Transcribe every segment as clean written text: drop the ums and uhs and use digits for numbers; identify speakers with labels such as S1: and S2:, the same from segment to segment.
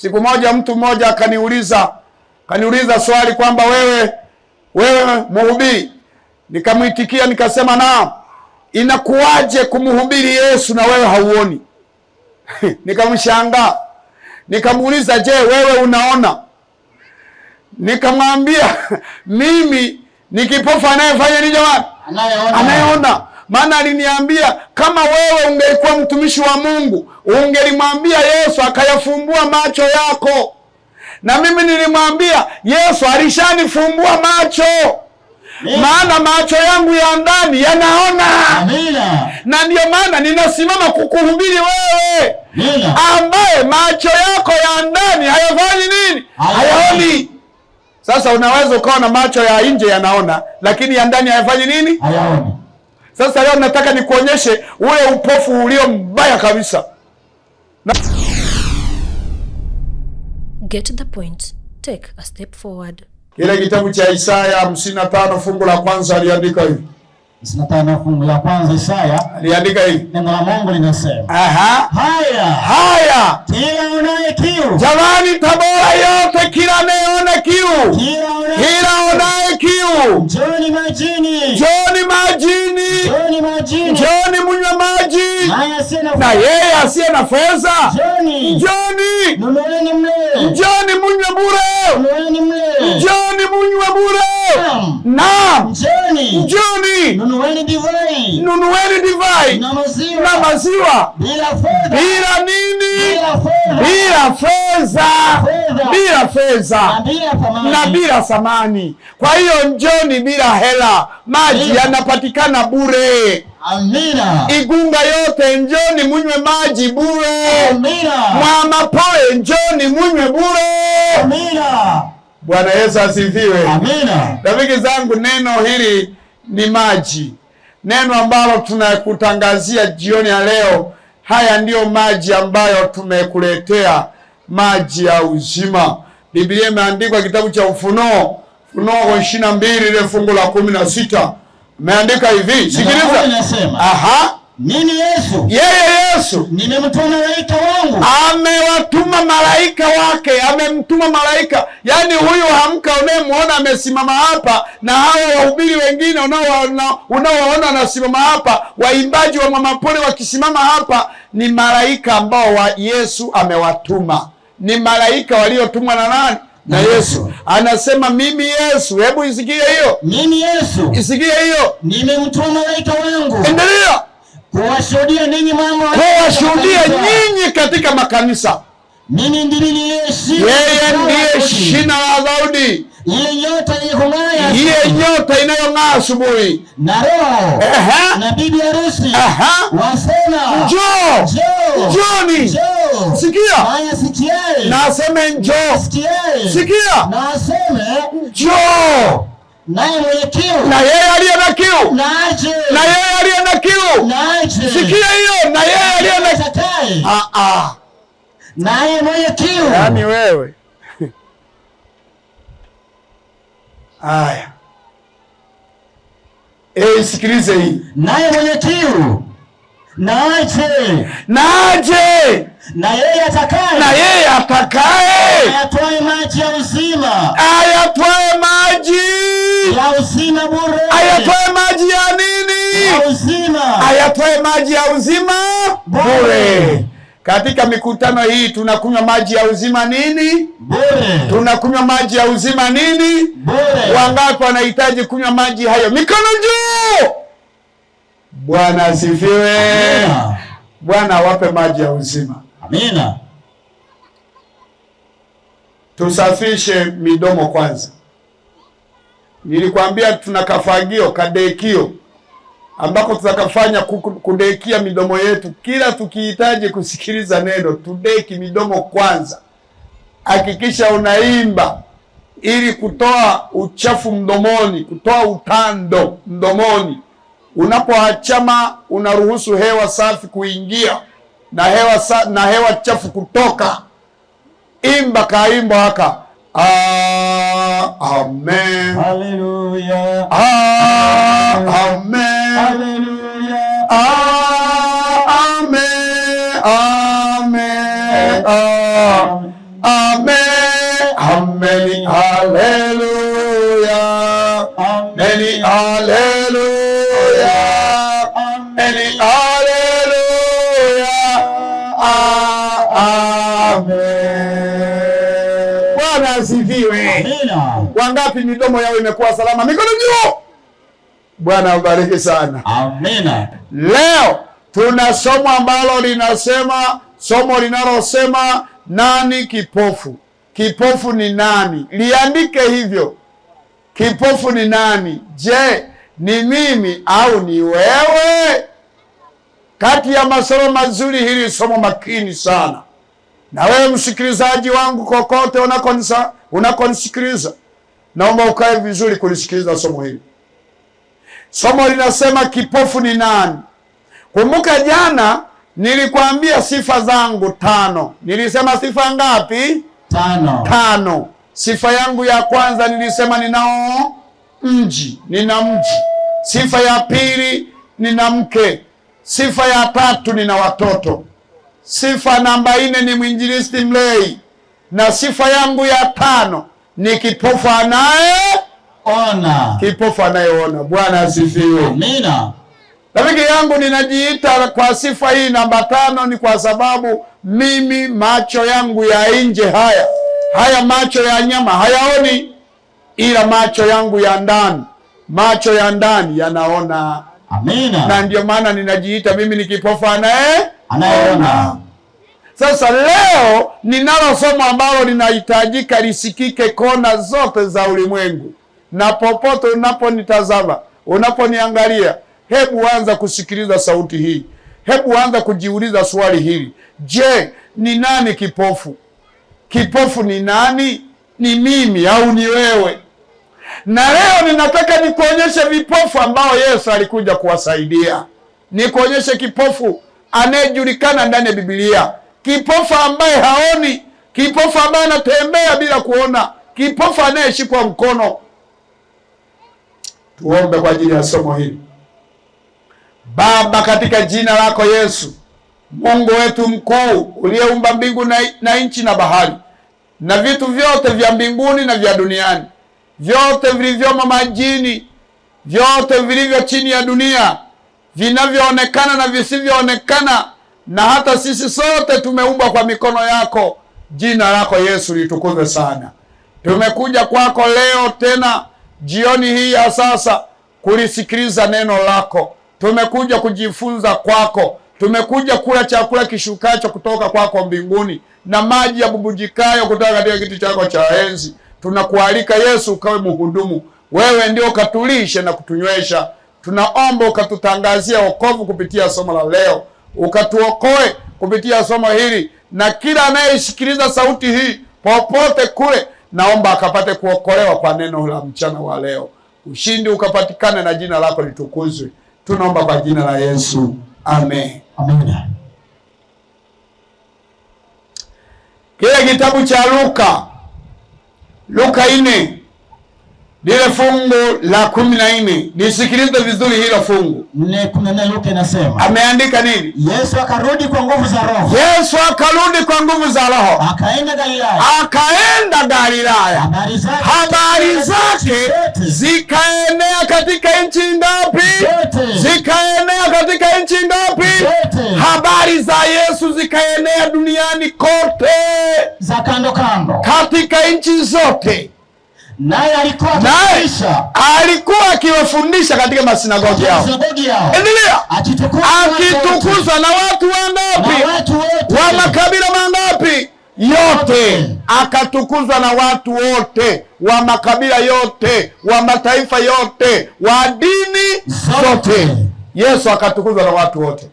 S1: Siku moja mtu mmoja akaniuliza swali kwamba wewe mhubiri. Nikamwitikia nikasema naam. Inakuwaje kumhubiri Yesu na wewe hauoni? Nikamshangaa. Nikamuuliza, je, wewe unaona? Nikamwambia mimi ni kipofu anayefanya nini jamani? Anayeona. Maana aliniambia kama wewe ungelikuwa mtumishi wa Mungu ungelimwambia Yesu akayafumbua macho yako. Na mimi nilimwambia Yesu alishanifumbua macho. Maana macho yangu ya ndani yanaona.
S2: Amina.
S1: Na ndio maana ninasimama kukuhubiri wewe ambaye macho yako ya ndani hayafanyi nini? Hayaoni. Sasa unaweza ukawa na macho ya nje yanaona, lakini ya ndani hayafanyi nini?
S2: Hayaoni.
S1: Sasa leo nataka nikuonyeshe ule upofu ulio mbaya kabisa.
S3: Get the point. Take a step forward.
S1: Kile kitabu cha Isaya 55 fungu la kwanza aliandika hivi.
S2: 55 fungu la kwanza Isaya
S1: aliandika hivi.
S2: Neno la Mungu linasema.
S1: Aha.
S2: Haya.
S1: Haya.
S2: Kila onaye kiu.
S1: Jamani, Tabora yote kila anayeona kiu. Kila onaye kiu.
S2: Njooni majini.
S1: Njooni majini.
S2: Njooni majini.
S1: Njooni mnywe maji.
S2: Na
S1: yeye asiye na fedha.
S2: Njooni.
S1: Njooni.
S2: Nunueni mle.
S1: Njooni mnywe bure.
S2: Nunueni mle.
S1: Njooni mnywe bure. Naam.
S2: Njooni.
S1: Njooni.
S2: Nunueni divai.
S1: Nunueni divai.
S2: Na maziwa.
S1: Na maziwa.
S2: Bila fedha.
S1: Bila nini?
S2: Bila fedha.
S1: Bila fedha. Bila fedha.
S2: Na
S1: bila thamani. Kwa hiyo njoni bila hela. Maji yanapatikana bure.
S2: Amina.
S1: Igunga yote njoni munywe maji bure.
S2: Amina.
S1: Mwamapole njoni munywe bure.
S2: Amina.
S1: Bwana Yesu asifiwe.
S2: Amina.
S1: Rafiki zangu, neno hili ni maji. Neno ambalo tunakutangazia jioni ya leo. Haya ndiyo maji ambayo tumekuletea, maji ya uzima. Biblia imeandikwa kitabu cha Ufunuo, Ufunuo 22 ile fungu la 16. Imeandika hivi, sikiliza. Aha.
S2: Mimi Yesu.
S1: Yeye Yesu.
S2: Nimemtuma malaika wangu.
S1: Amewatuma malaika wake, amemtuma malaika. Yaani huyu hamka unayemuona amesimama hapa na hao wahubiri wengine unaowaona wanasimama hapa, waimbaji wa Mwamapole wakisimama hapa, ni malaika ambao wa Yesu amewatuma. Ni malaika waliotumwa na nani? Na Yesu. Anasema mimi Yesu. Hebu isikie hiyo.
S2: Mimi Yesu.
S1: Isikie hiyo.
S2: Nimemtuma malaika wangu.
S1: Endelea.
S2: Kuwashuhudia ninyi mambo,
S1: kuwashuhudia nyinyi katika makanisa.
S2: Mimi ndimi niliye shina.
S1: Yeye ndiye shina la Daudi.
S2: Ile nyota inayong'aa,
S1: ile nyota inayong'aa asubuhi.
S2: Na roho na bibi harusi wasema
S1: njoo, njooni. Sikia.
S2: Haya, sikiae.
S1: Na aseme njoo.
S2: Sikiae.
S1: Sikia.
S2: Na aseme
S1: njoo.
S2: Naye mwenye kiu.
S1: Na yeye aliye na kiu.
S2: Na aje.
S1: Na yeye aliye na kiu.
S2: Na aje.
S1: Sikia hiyo, na yeye aliye na
S2: kiu. Naye mwenye kiu.
S1: Yaani wewe. Haya. Sikilize hii.
S2: Naye mwenye kiu. Na aje.
S1: Na aje.
S2: Na yeye atakaye.
S1: Na yeye atakaye.
S2: Ayatwae maji ya uzima.
S1: Ayatwae maji
S2: ya uzima bure.
S1: Ayatwae maji ya nini?
S2: Ya uzima.
S1: Ayatwae maji ya uzima bure. Katika mikutano hii tunakunywa maji ya uzima nini?
S2: Bure.
S1: Tunakunywa maji ya uzima nini?
S2: Bure.
S1: Wangapi wanahitaji kunywa maji hayo? Mikono juu. Bwana asifiwe. Bwana awape maji ya uzima.
S2: Amina.
S1: Tusafishe midomo kwanza. Nilikwambia tuna kafagio, kadekio ambako tutakafanya kudekia midomo yetu. Kila tukihitaji kusikiliza neno, tudeki midomo kwanza. Hakikisha unaimba ili kutoa uchafu mdomoni, kutoa utando mdomoni. Unapoachama unaruhusu hewa safi kuingia na hewa na hewa chafu kutoka. Imba kaimbo haka. Amen.
S2: Hallelujah.
S1: Amen.
S2: Hallelujah.
S1: Amen. Amen. Amen, amen, haleluya. Amen, haleluya. Amen, haleluya. Amen. Bwana asifiwe.
S2: Amina.
S1: Wangapi midomo yao imekuwa salama? Mikono juu. Bwana abariki sana.
S2: Amina.
S1: Leo tuna somo ambalo linasema, somo linalosema nani kipofu? Kipofu ni nani? Liandike hivyo. Kipofu ni nani? Je, ni mimi au ni wewe? Kati ya masomo mazuri, hili somo makini sana. Na wewe msikilizaji wangu, kokote unakonisikiliza, naomba ukae vizuri kulisikiliza somo hili. Somo linasema kipofu ni nani? Kumbuka jana nilikwambia sifa zangu 5. Nilisema sifa ngapi?
S2: 5.
S1: 5. Sifa yangu ya kwanza nilisema ninao mji, nina mji. Sifa ya pili nina mke. Sifa ya tatu nina watoto. Sifa namba 4 ni mwinjilisti mlei. Na sifa yangu ya 5 ni kipofu anayeona. Kipofu anayeona. Bwana asifiwe.
S2: Amina.
S1: Rafiki yangu, ninajiita kwa sifa hii namba 5 ni kwa sababu mimi macho yangu ya nje haya macho ya nyama hayaoni, ila macho yangu ya ndani, macho ya ndani yanaona.
S2: Amina.
S1: Na ndio maana ninajiita mimi ni kipofu anayeona. Sasa leo ninalo somo ambalo linahitajika lisikike kona zote za ulimwengu. Na popote unaponitazama, unaponiangalia, hebu anza kusikiliza sauti hii. Hebu anza kujiuliza swali hili. Je, ni nani kipofu? Kipofu ni nani? Ni mimi au ni wewe? Na leo ninataka nikuonyeshe vipofu ambao Yesu alikuja kuwasaidia. Nikuonyeshe kipofu anayejulikana ndani ya Biblia. Kipofu ambaye haoni, kipofu ambaye anatembea bila kuona, kipofu anayeshikwa mkono. Tuombe kwa ajili ya somo hili. Baba, katika jina lako Yesu, Mungu wetu mkuu, uliyeumba mbingu na nchi na bahari na vitu vyote vya mbinguni na vya duniani, vyote vilivyomo majini, vyote vilivyo chini ya dunia, vinavyoonekana na visivyoonekana, na hata sisi sote tumeumbwa kwa mikono yako. Jina lako Yesu litukuzwe sana. Tumekuja kwako leo tena jioni hii ya sasa kulisikiliza neno lako. Tumekuja kujifunza kwako. Tumekuja kula chakula kishukacho kutoka kwako mbinguni na maji ya bubujikayo kutoka katika kiti chako cha enzi. Tunakualika Yesu ukawe mhudumu. Wewe ndio ukatulishe na kutunywesha. Tunaomba ukatutangazia wokovu kupitia somo la leo. Ukatuokoe kupitia somo hili, na kila anayesikiliza sauti hii popote kule, naomba akapate kuokolewa kwa neno la mchana wa leo. Ushindi ukapatikane na jina lako litukuzwe. Tunaomba kwa jina la Yesu. Amen.
S2: Amina.
S1: Kile kitabu cha Luka, Luka 4, lile fungu la 14. Nisikilize vizuri hilo fungu.
S2: 4:14 Luka inasema.
S1: Ameandika nini?
S2: Yesu akarudi kwa nguvu za Roho.
S1: Yesu akarudi kwa nguvu za Roho.
S2: Akaenda Galilaya.
S1: Akaenda Galilaya. Habari zake zikaenea katika nchi ngapi? Zikaenea katika nchi ngapi? Habari za Yesu zikaenea duniani kote,
S2: za kando kando,
S1: katika nchi zote.
S2: Naye
S1: alikuwa akiwafundisha katika masinagogi yao. Endelea. Akitukuzwa na watu wangapi? Wa makabila mangapi? Yote. Akatukuzwa na watu wote, wa makabila yote, wa mataifa yote, wa dini zote. Yesu akatukuzwa na watu wote.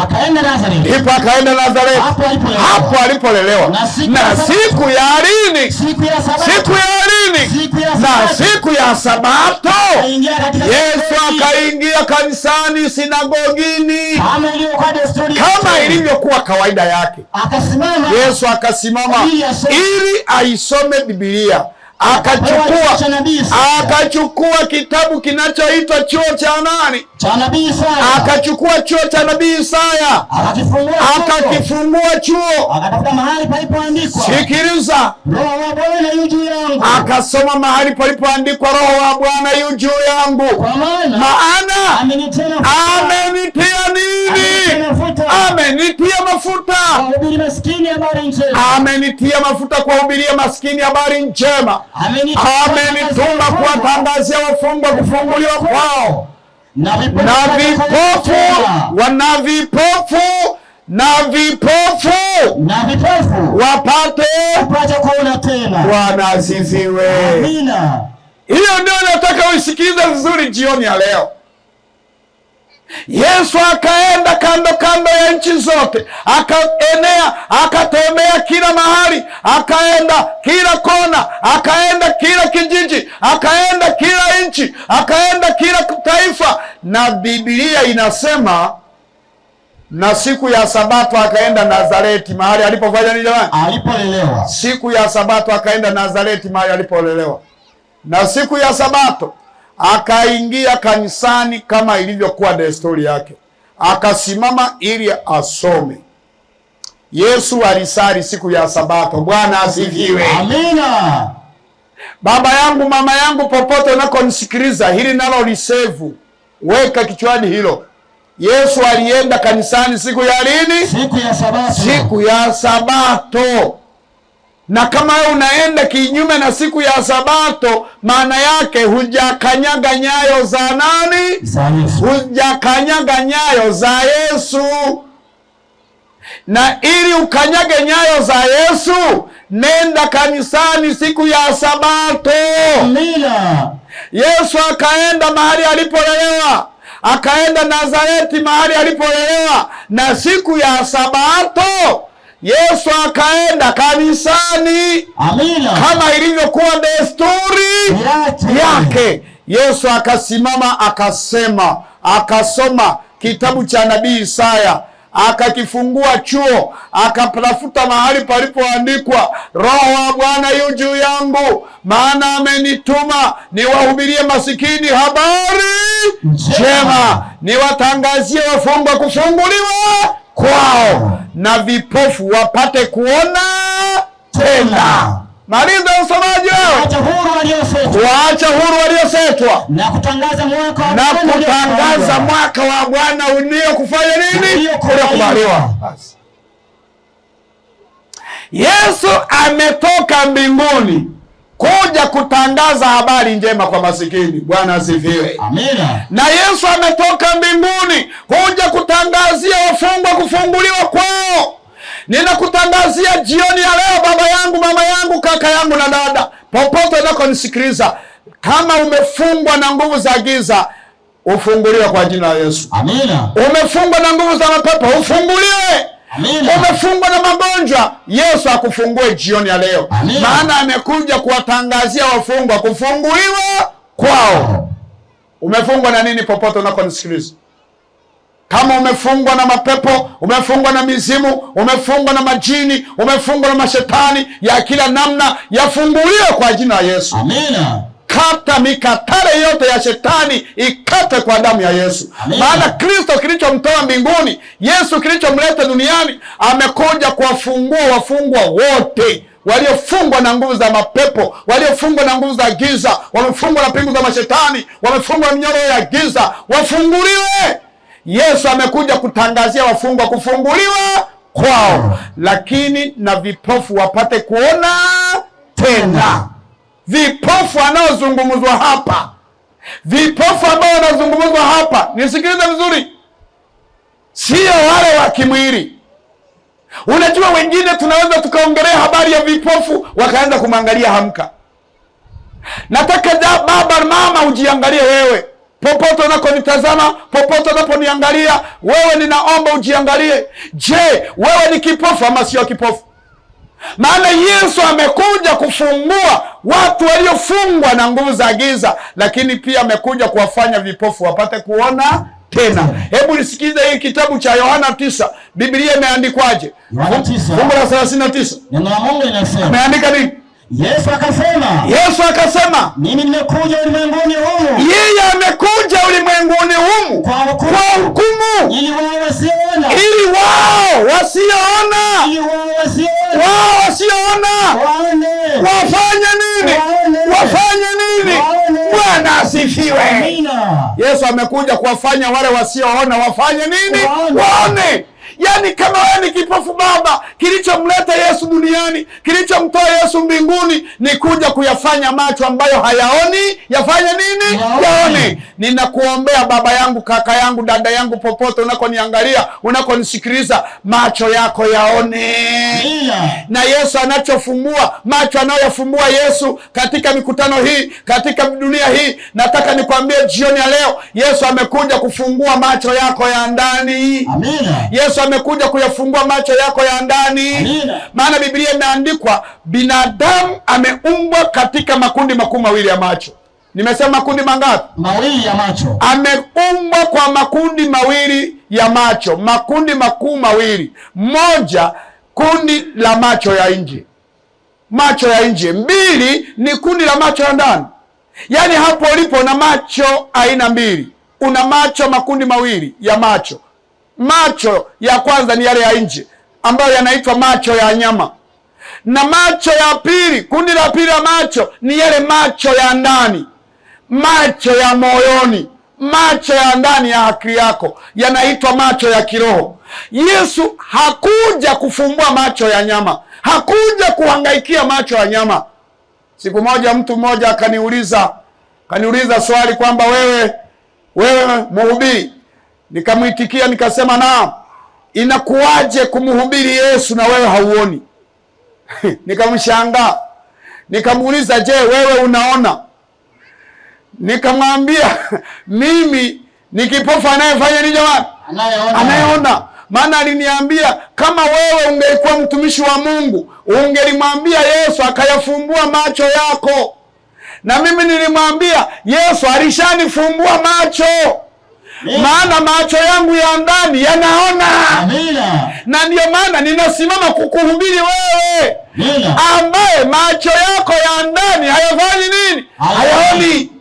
S2: Akaenda Nazareti.
S1: Ndipo akaenda Nazareti. Hapo alipolelewa. Na siku ya lini? Siku ya lini? Na siku ya Sabato Yesu akaingia kanisani, sinagogini, kama ilivyokuwa kawaida yake.
S2: Akasimama.
S1: Yesu akasimama ili aisome Biblia, Akachukua kitabu kinachoitwa chuo cha nani?
S2: Cha nabii Isaya.
S1: Akachukua chuo cha nabii Isaya. Akakifungua chuo.
S2: Akatafuta mahali palipoandikwa.
S1: Sikiliza.
S2: Roho wa Bwana yu juu yangu.
S1: Akasoma mahali palipoandikwa Roho wa Bwana yu juu yangu.
S2: Kwa maana
S1: amenitia nini? Amenitia mafuta.
S2: Kuwahubiria maskini habari njema.
S1: Amenitia mafuta kuwahubiria maskini habari njema. Amenituma kuwatangazia wafungwa kufunguliwa kwao, na vipofu wapate
S2: kuona tena.
S1: Bwana asifiwe.
S2: Amina.
S1: Hiyo ndio nataka usikilize vizuri jioni ya leo. Yesu akaenda kando kando ya nchi zote, akaenea, akatembea kila mahali, akaenda kila kona, akaenda kila kijiji, akaenda kila nchi, akaenda kila taifa. Na Biblia inasema na siku ya Sabato akaenda Nazareti, mahali alipofanya nini jamani?
S2: Alipolelewa.
S1: Siku ya Sabato akaenda Nazareti, mahali alipolelewa. Na siku ya Sabato akaingia kanisani kama ilivyokuwa desturi yake, akasimama ili asome. Yesu alisali siku ya Sabato. Bwana asifiwe.
S2: Amina.
S1: Baba yangu, mama yangu, popote unakonisikiliza, hili nalo lisevu, weka kichwani hilo. Yesu alienda kanisani siku ya lini?
S2: Siku ya Sabato.
S1: Siku ya Sabato. Na kama wewe unaenda kinyume na siku ya Sabato, maana yake hujakanyaga nyayo za nani? Hujakanyaga nyayo za Yesu. Na ili ukanyage nyayo za Yesu, nenda kanisani siku ya Sabato.
S2: Amina.
S1: Yesu akaenda mahali alipolelewa, akaenda Nazareti mahali alipolelewa, na siku ya Sabato Yesu akaenda kanisani.
S2: Amina.
S1: Kama ilivyokuwa desturi yake. Yesu akasimama akasema, akasoma kitabu cha nabii Isaya, akakifungua chuo, akatafuta mahali palipoandikwa Roho wa Bwana yu juu yangu, maana amenituma niwahubirie masikini habari njema, niwatangazie wafungwa kufunguliwa kwao, na vipofu wapate kuona tena. Maliza usomaji wewe. Waacha huru waliosetwa,
S2: na kutangaza
S1: mwaka wa Bwana uliokufanya nini? Uliokubaliwa. Yesu ametoka mbinguni kuja kutangaza habari njema kwa masikini. Bwana asifiwe.
S2: Amina.
S1: Na Yesu ametoka mbinguni kuja kutangazia wafungwa kufunguliwa kwao. Ninakutangazia jioni ya leo, baba yangu, mama yangu, kaka yangu na dada, popote unakonisikiliza, kama umefungwa na nguvu za giza, ufunguliwe kwa jina la Yesu.
S2: Amina.
S1: Umefungwa na nguvu za mapepo, ufunguliwe.
S2: Amina.
S1: Umefungwa na magonjwa, Yesu akufungue jioni ya leo.
S2: Amina.
S1: Maana amekuja kuwatangazia wafungwa kufunguliwa kwao. Umefungwa na nini popote unakonisikiliza? Kama umefungwa na mapepo, umefungwa na mizimu, umefungwa na majini, umefungwa na mashetani ya kila namna, yafunguliwe kwa jina la Yesu.
S2: Amina.
S1: Kata mikatale yote ya shetani, ikate kwa damu ya Yesu. Maana Kristo kilichomtoa mbinguni, Yesu kilichomleta duniani, amekuja kuwafungua wafungwa wote waliofungwa na nguvu za mapepo, waliofungwa na nguvu za giza, wamefungwa na pingu za mashetani, wamefungwa na minyororo ya giza, wafunguliwe. Yesu amekuja kutangazia wafungwa kufunguliwa kwao, lakini na vipofu wapate kuona tena. Vipofu wanaozungumzwa hapa, vipofu ambao wanazungumzwa hapa, nisikilize vizuri, sio wale wa kimwili. Unajua wengine tunaweza tukaongelea habari ya vipofu wakaanza kumwangalia Hamka. Nataka baba mama ujiangalie wewe. Popote unakonitazama, popote unaponiangalia, wewe ninaomba ujiangalie. Je, wewe ni kipofu ama sio kipofu? Maana Yesu amekuja kufungua watu waliofungwa na nguvu za giza, lakini pia amekuja kuwafanya vipofu wapate kuona tena. Hebu nisikize hii kitabu cha Yohana 9. Biblia imeandikwaje?
S2: Yohana 9.
S1: Fungu la 39.
S2: Neno la Mungu linasema.
S1: Ameandika nini?
S2: Yesu akasema,
S1: Yesu akasema,
S2: mimi nimekuja ulimwenguni humu.
S1: Yeye amekuja ulimwenguni humu
S2: kwa hukumu, ili wao wasioona,
S1: ili wao wasioona,
S2: ili wao wasioona,
S1: wao wasioona
S2: waone.
S1: Wafanye nini? Wafanye nini? Bwana asifiwe.
S2: Amina.
S1: Yesu amekuja kuwafanya wale wasioona wafanye nini? Waone. Yaani kama wewe ni kipofu baba, kilichomleta Yesu duniani, kilichomtoa Yesu mbinguni ni kuja kuyafanya macho ambayo hayaoni yafanye nini? Yaone. Ninakuombea baba yangu, kaka yangu, dada yangu, popote unakoniangalia, unakonisikiliza, macho yako yaone. Na Yesu anachofumbua, macho anayofumbua Yesu katika mikutano hii, katika dunia hii, nataka nikwambie jioni ya leo, Yesu amekuja kufungua macho yako ya ndani.
S2: Amina.
S1: Yesu amekuja kuyafungua macho yako ya ndani. Maana Biblia imeandikwa binadamu ameumbwa katika makundi makuu mawili ya macho. Nimesema makundi mangapi?
S2: Mawili ya macho.
S1: Ameumbwa kwa makundi mawili ya macho, makundi makuu mawili. Moja, kundi la macho ya nje, macho ya nje. Mbili, ni kundi la macho ya ndani. Yaani hapo ulipo na macho aina mbili. Una macho makundi mawili ya macho. Macho ya kwanza ni yale ya nje ambayo yanaitwa macho ya nyama, na macho ya pili, kundi la pili la macho ni yale macho ya ndani, macho ya moyoni, macho ya ndani ya akili yako, yanaitwa macho ya kiroho. Yesu hakuja kufumbua macho ya nyama, hakuja kuhangaikia macho ya nyama. Siku moja mtu mmoja akaniuliza swali kwamba wewe mhubiri. Nikamuitikia nikasema naam. Inakuwaje kumhubiri Yesu na wewe hauoni? Nikamshangaa. Nikamuuliza, je, wewe unaona? Nikamwambia mimi ni kipofu anayefanya nini jamani?
S2: Anayeona.
S1: Anayeona. Maana aliniambia kama wewe ungelikuwa mtumishi wa Mungu, ungelimwambia Yesu akayafumbua macho yako. Na mimi nilimwambia Yesu alishanifumbua macho. Maana macho yangu ya ndani yanaona.
S2: Amina.
S1: Na ndio maana ninasimama kukuhubiri wewe ambaye macho yako ya ndani hayafanyi nini? Hayaoni.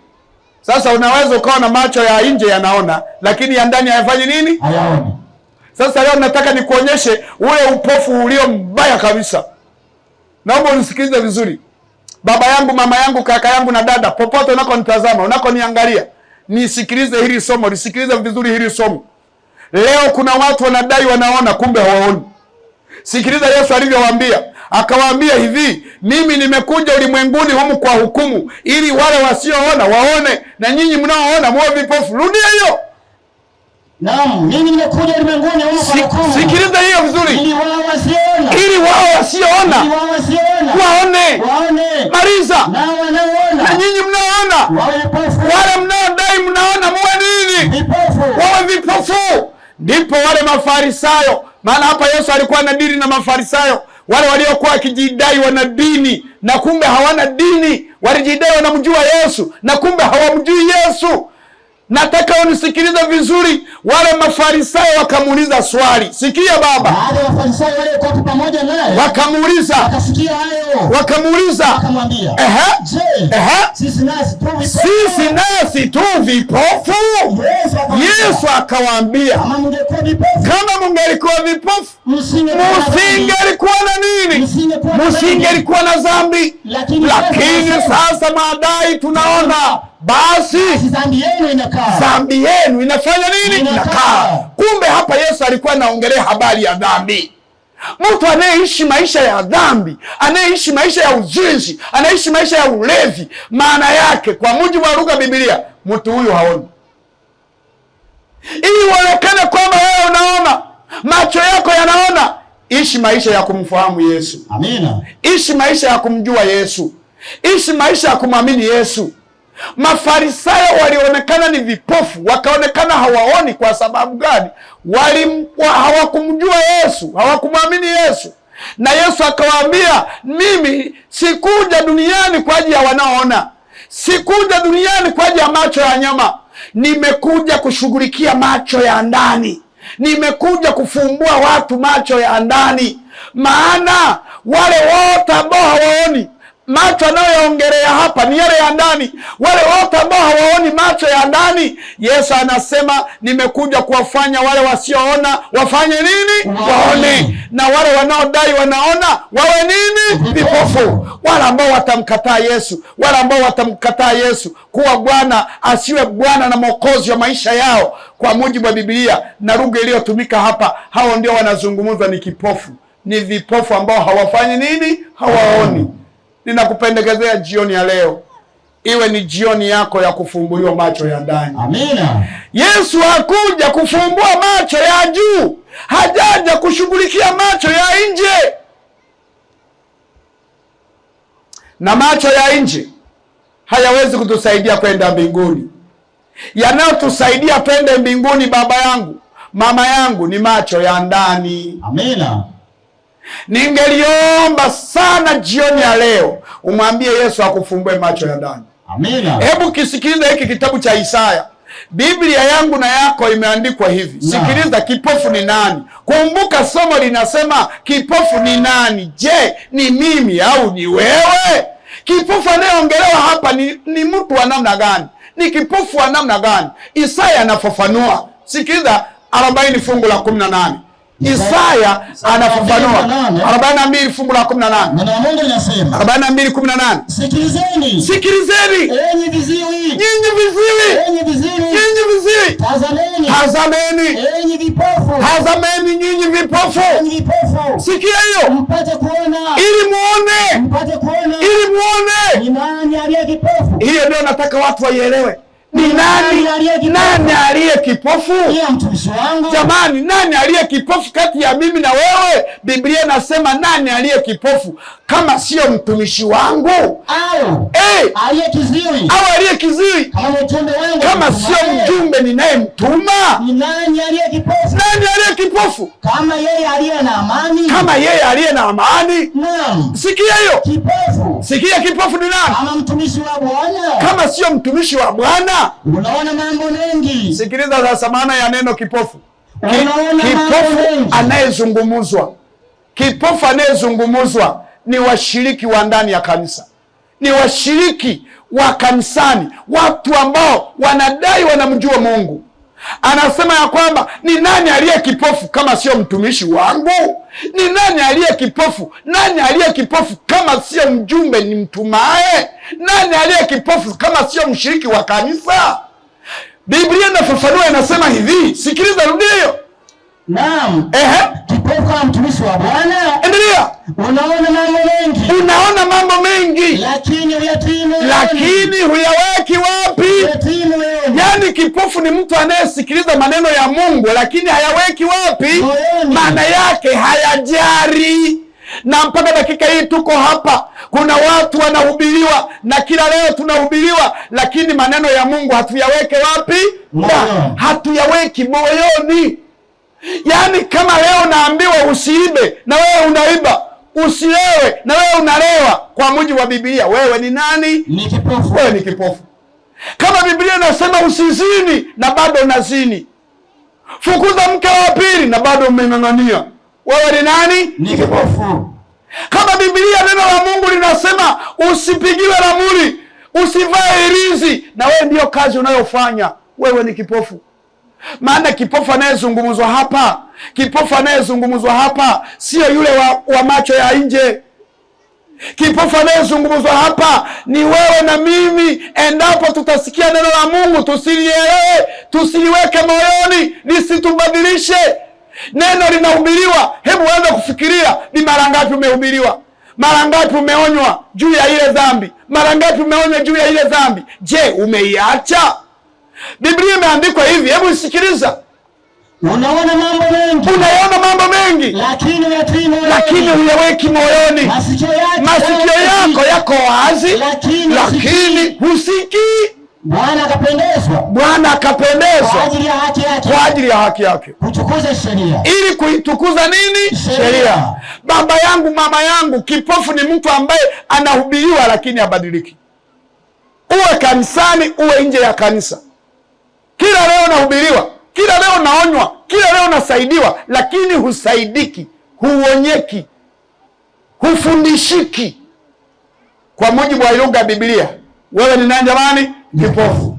S1: Sasa unaweza ukawa na macho ya nje yanaona, lakini ya ndani hayafanyi nini?
S2: Hayaoni.
S1: Sasa leo nataka nikuonyeshe ule upofu ulio mbaya kabisa. Naomba unisikilize vizuri. Baba yangu, mama yangu, kaka yangu na dada, popote unakonitazama, unakoniangalia, nisikilize hili somo, nisikilize vizuri hili somo. Leo kuna watu wanadai wanaona, kumbe hawaoni. Sikiliza Yesu alivyowaambia. Akawaambia hivi, mimi nimekuja ulimwenguni humu kwa hukumu, ili wale wasioona waone, na nyinyi mnaoona muwe vipofu. Rudia hiyo.
S2: Naam, mimi nimekuja ulimwenguni humu kwa hukumu.
S1: Sikiliza hiyo vizuri.
S2: Ili wao wasioona.
S1: Ili wao wasioona.
S2: Ili wao wasioona.
S1: Waone.
S2: Waone.
S1: Maliza.
S2: Na wanaoona.
S1: Na nyinyi mnaoona.
S2: Wawe vipofu.
S1: Wale mnaodai mnaona muwe nini?
S2: Vipofu.
S1: Wawe vipofu. Ndipo wale Mafarisayo, maana hapa Yesu alikuwa na dini na Mafarisayo, wale waliokuwa wakijidai wana dini na kumbe hawana dini, walijidai wanamjua Yesu na kumbe hawamjui Yesu. Nataka unisikilize vizuri. Wale Mafarisayo wakamuuliza swali. Sikia baba.
S2: Baada ya Mafarisayo wale walikuwa pamoja naye
S1: wakamuuliza,
S2: wakasikia hayo,
S1: wakamuuliza,
S2: wakamwambia,
S1: ehe,
S2: je,
S1: ehe,
S2: sisi nasi tu vipofu?
S1: Sisi nasi tu vipofu? Yesu akawaambia,
S2: kama mungekuwa vipofu,
S1: kama mungelikuwa vipofu, msingelikuwa na nini? Msingelikuwa na dhambi. Lakini sasa madai tunaona, basi
S2: dhambi yenu inakaa.
S1: Dhambi yenu inafanya nini? Inakaa. Kumbe hapa Yesu alikuwa anaongelea habari ya dhambi. Mtu anayeishi maisha ya dhambi, anayeishi maisha ya uzinzi, anaishi maisha ya ulevi, maana yake kwa mujibu wa lugha Biblia, mtu huyu haoni. Ili uonekane kwamba wewe unaona, macho yako yanaona, ishi maisha ya kumfahamu Yesu.
S2: Amina.
S1: Ishi maisha ya kumjua Yesu. Ishi maisha ya kumwamini Yesu. Mafarisayo walionekana ni vipofu, wakaonekana hawaoni. Kwa sababu gani? Hawakumjua Yesu, hawakumwamini Yesu. Na Yesu akawaambia, mimi sikuja duniani kwa ajili ya wanaoona, sikuja duniani kwa ajili ya macho ya nyama, nimekuja kushughulikia macho ya ndani, nimekuja kufumbua watu macho ya ndani. Maana wale wote ambao hawaoni, Macho anayoongelea hapa ni yale ya ndani. Wale wote ambao hawaoni macho ya ndani, Yesu anasema nimekuja kuwafanya wale wasioona wafanye nini? Waone. Na wale wanaodai wanaona wawe nini? Vipofu. Wale ambao watamkataa Yesu, wale ambao watamkataa Yesu kuwa Bwana, asiwe Bwana na Mwokozi wa maisha yao, kwa mujibu wa Biblia na lugha iliyotumika hapa, hao ndio wanazungumzwa ni kipofu. Ni vipofu ambao hawafanyi nini? Hawaoni. Ninakupendekezea jioni ya leo iwe ni jioni yako ya kufumbuliwa macho ya ndani.
S2: Amina.
S1: Yesu hakuja kufumbua macho ya juu, hajaja kushughulikia macho ya nje. Na macho ya nje hayawezi kutusaidia kwenda mbinguni. Yanayotusaidia twende mbinguni, baba yangu, mama yangu, ni macho ya ndani.
S2: Amina.
S1: Ningeliomba sana jioni ya leo umwambie Yesu akufumbue macho ya ndani.
S2: Amina.
S1: Hebu kisikiliza hiki kitabu cha Isaya. Biblia yangu na yako imeandikwa hivi. Sikiliza, kipofu ni nani? Kumbuka somo linasema kipofu ni nani? Je, ni mimi au ni wewe? Kipofu anayeongelewa hapa ni mtu wa namna gani? Ni kipofu wa namna gani? Isaya anafafanua. Sikiliza 40 fungu la 18. Isaya anafafanua 42 fungu la 18.
S2: Neno la Mungu linasema
S1: 42:18.
S2: Sikilizeni.
S1: Sikilizeni.
S2: Enyi viziwi.
S1: Nyinyi viziwi.
S2: Enyi viziwi.
S1: Nyinyi viziwi.
S2: Tazameni.
S1: Tazameni.
S2: Enyi vipofu.
S1: Tazameni nyinyi vipofu.
S2: Enyi vipofu.
S1: Sikia hiyo.
S2: Mpate kuona.
S1: Ili muone.
S2: Mpate kuona.
S1: Ili muone.
S2: Ni nani aliye kipofu?
S1: Hiyo ndio nataka watu waielewe. Ni nani? Nani aliye kipofu?
S2: Mtumishi wangu.
S1: Jamani, nani aliye kipofu kati ya mimi na wewe? Biblia inasema nani aliye kipofu kama sio mtumishi wangu?
S2: Au aliye kiziwi.
S1: Au aliye kiziwi.
S2: Kama mjumbe wangu.
S1: Kama sio mjumbe ninayemtuma.
S2: Ni nani aliye kipofu?
S1: Nani aliye kipofu?
S2: Kama yeye aliye na amani.
S1: Kama yeye aliye na amani.
S2: Naam.
S1: Sikia hiyo.
S2: Kipofu.
S1: Sikia, kipofu ni nani?
S2: Kama mtumishi wa Bwana.
S1: Kama sio mtumishi wa Bwana.
S2: Unaona mambo mengi.
S1: Sikiliza sasa maana ya neno kipofu. Kipofu anayezungumzwa. Kipofu anayezungumzwa ni washiriki wa ndani ya kanisa. Ni washiriki wa kanisani, watu ambao wanadai wanamjua Mungu. Anasema ya kwamba ni nani aliye kipofu kama sio mtumishi wangu? Ni nani aliye kipofu? Nani aliye kipofu kama sio mjumbe nimtumae? Nani aliye kipofu kama sio mshiriki wa kanisa? Biblia inafafanua, inasema hivi. Sikiliza, rudia hiyo.
S2: Naam. Kipofu kama mtumishi wa Bwana.
S1: Endelea.
S2: Unaona mambo mengi.
S1: Unaona mambo mengi.
S2: Lakini huyatii moyoni.
S1: Lakini huyaweki wapi?
S2: Huyatii moyoni.
S1: Yaani kipofu ni mtu anayesikiliza maneno ya Mungu lakini hayaweki wapi?
S2: Moyoni.
S1: Maana yake hayajari. Na mpaka dakika hii tuko hapa, kuna watu wanahubiriwa na kila leo tunahubiriwa, lakini maneno ya Mungu hatuyaweke wapi?
S2: Moyoni.
S1: Hatuyaweki moyoni. Yaani kama leo naambiwa usiibe na wewe unaiba, usilewe na wewe unalewa, kwa mujibu wa Biblia wewe ni nani?
S2: Ni kipofu.
S1: Wewe ni kipofu. Kama Biblia inasema usizini na bado unazini, fukuza mke wa pili na bado umeng'ang'ania, wewe ni nani?
S2: Ni kipofu.
S1: Kama Biblia neno la Mungu linasema usipigiwe ramli, usivae hirizi, na wewe ndiyo kazi unayofanya, wewe ni kipofu. Maana kipofu anayezungumzwa hapa, kipofu anayezungumzwa hapa sio yule wa macho ya nje. Kipofu anayezungumzwa hapa ni wewe na mimi, endapo tutasikia neno la Mungu tusilielewe, tusiliweke moyoni, lisitubadilishe. Neno linahubiriwa, hebu anza kufikiria ni mara ngapi umehubiriwa, mara ngapi umeonywa juu ya ile dhambi, mara ngapi umeonywa juu ya ile dhambi. Je, umeiacha? Biblia imeandikwa hivi, hebu sikiliza.
S2: Unaona mambo mengi.
S1: Unaona mambo mengi.
S2: Lakini huyatii moyoni.
S1: Lakini huyaweki moyoni. Masikio yako yako wazi, lakini husikii.
S2: Bwana akapendezwa.
S1: Bwana akapendezwa
S2: kwa ajili ya haki yake.
S1: Kwa ajili ya haki yake.
S2: Kutukuza sheria.
S1: Ili kuitukuza nini? Sheria. Baba yangu, mama yangu, kipofu ni mtu ambaye anahubiriwa lakini habadiliki. Uwe kanisani, uwe nje ya kanisa. Kila leo nahubiriwa, kila leo naonywa, kila leo nasaidiwa, lakini husaidiki, huonyeki, hufundishiki. Kwa mujibu wa lugha ya Biblia, wewe ni nani jamani? Kipofu.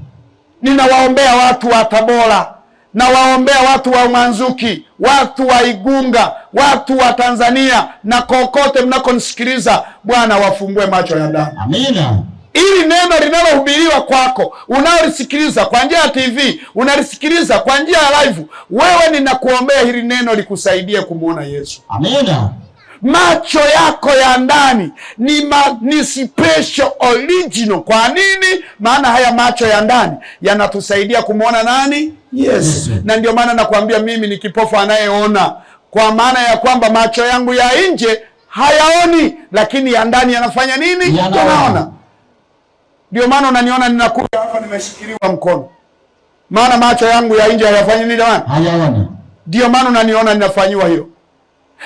S1: Ninawaombea watu wa Tabora, nawaombea watu wa Mwanzuki, watu wa Igunga, watu wa Tanzania na kokote mnakonisikiliza, Bwana wafungue macho ya ndani.
S2: Amina.
S1: Ili neno linalohubiriwa kwako, unaolisikiliza kwa njia ya TV, unalisikiliza kwa njia ya live, wewe ninakuombea hili neno likusaidie kumuona Yesu.
S2: Amina.
S1: Macho yako ya ndani ni special original. Kwa nini? Maana haya macho ya ndani yanatusaidia kumuona nani? Yesu. Na ndio maana nakwambia mimi ni kipofu anayeona, kwa maana ya kwamba macho yangu ya nje hayaoni, lakini ya ndani yanafanya nini? Yanaona. Ndio maana unaniona ninakuja hapa nimeshikiliwa mkono, maana macho yangu ya nje hayafanyi nini jamani?
S2: Hayaoni.
S1: Ndio maana unaniona ninafanyiwa hiyo,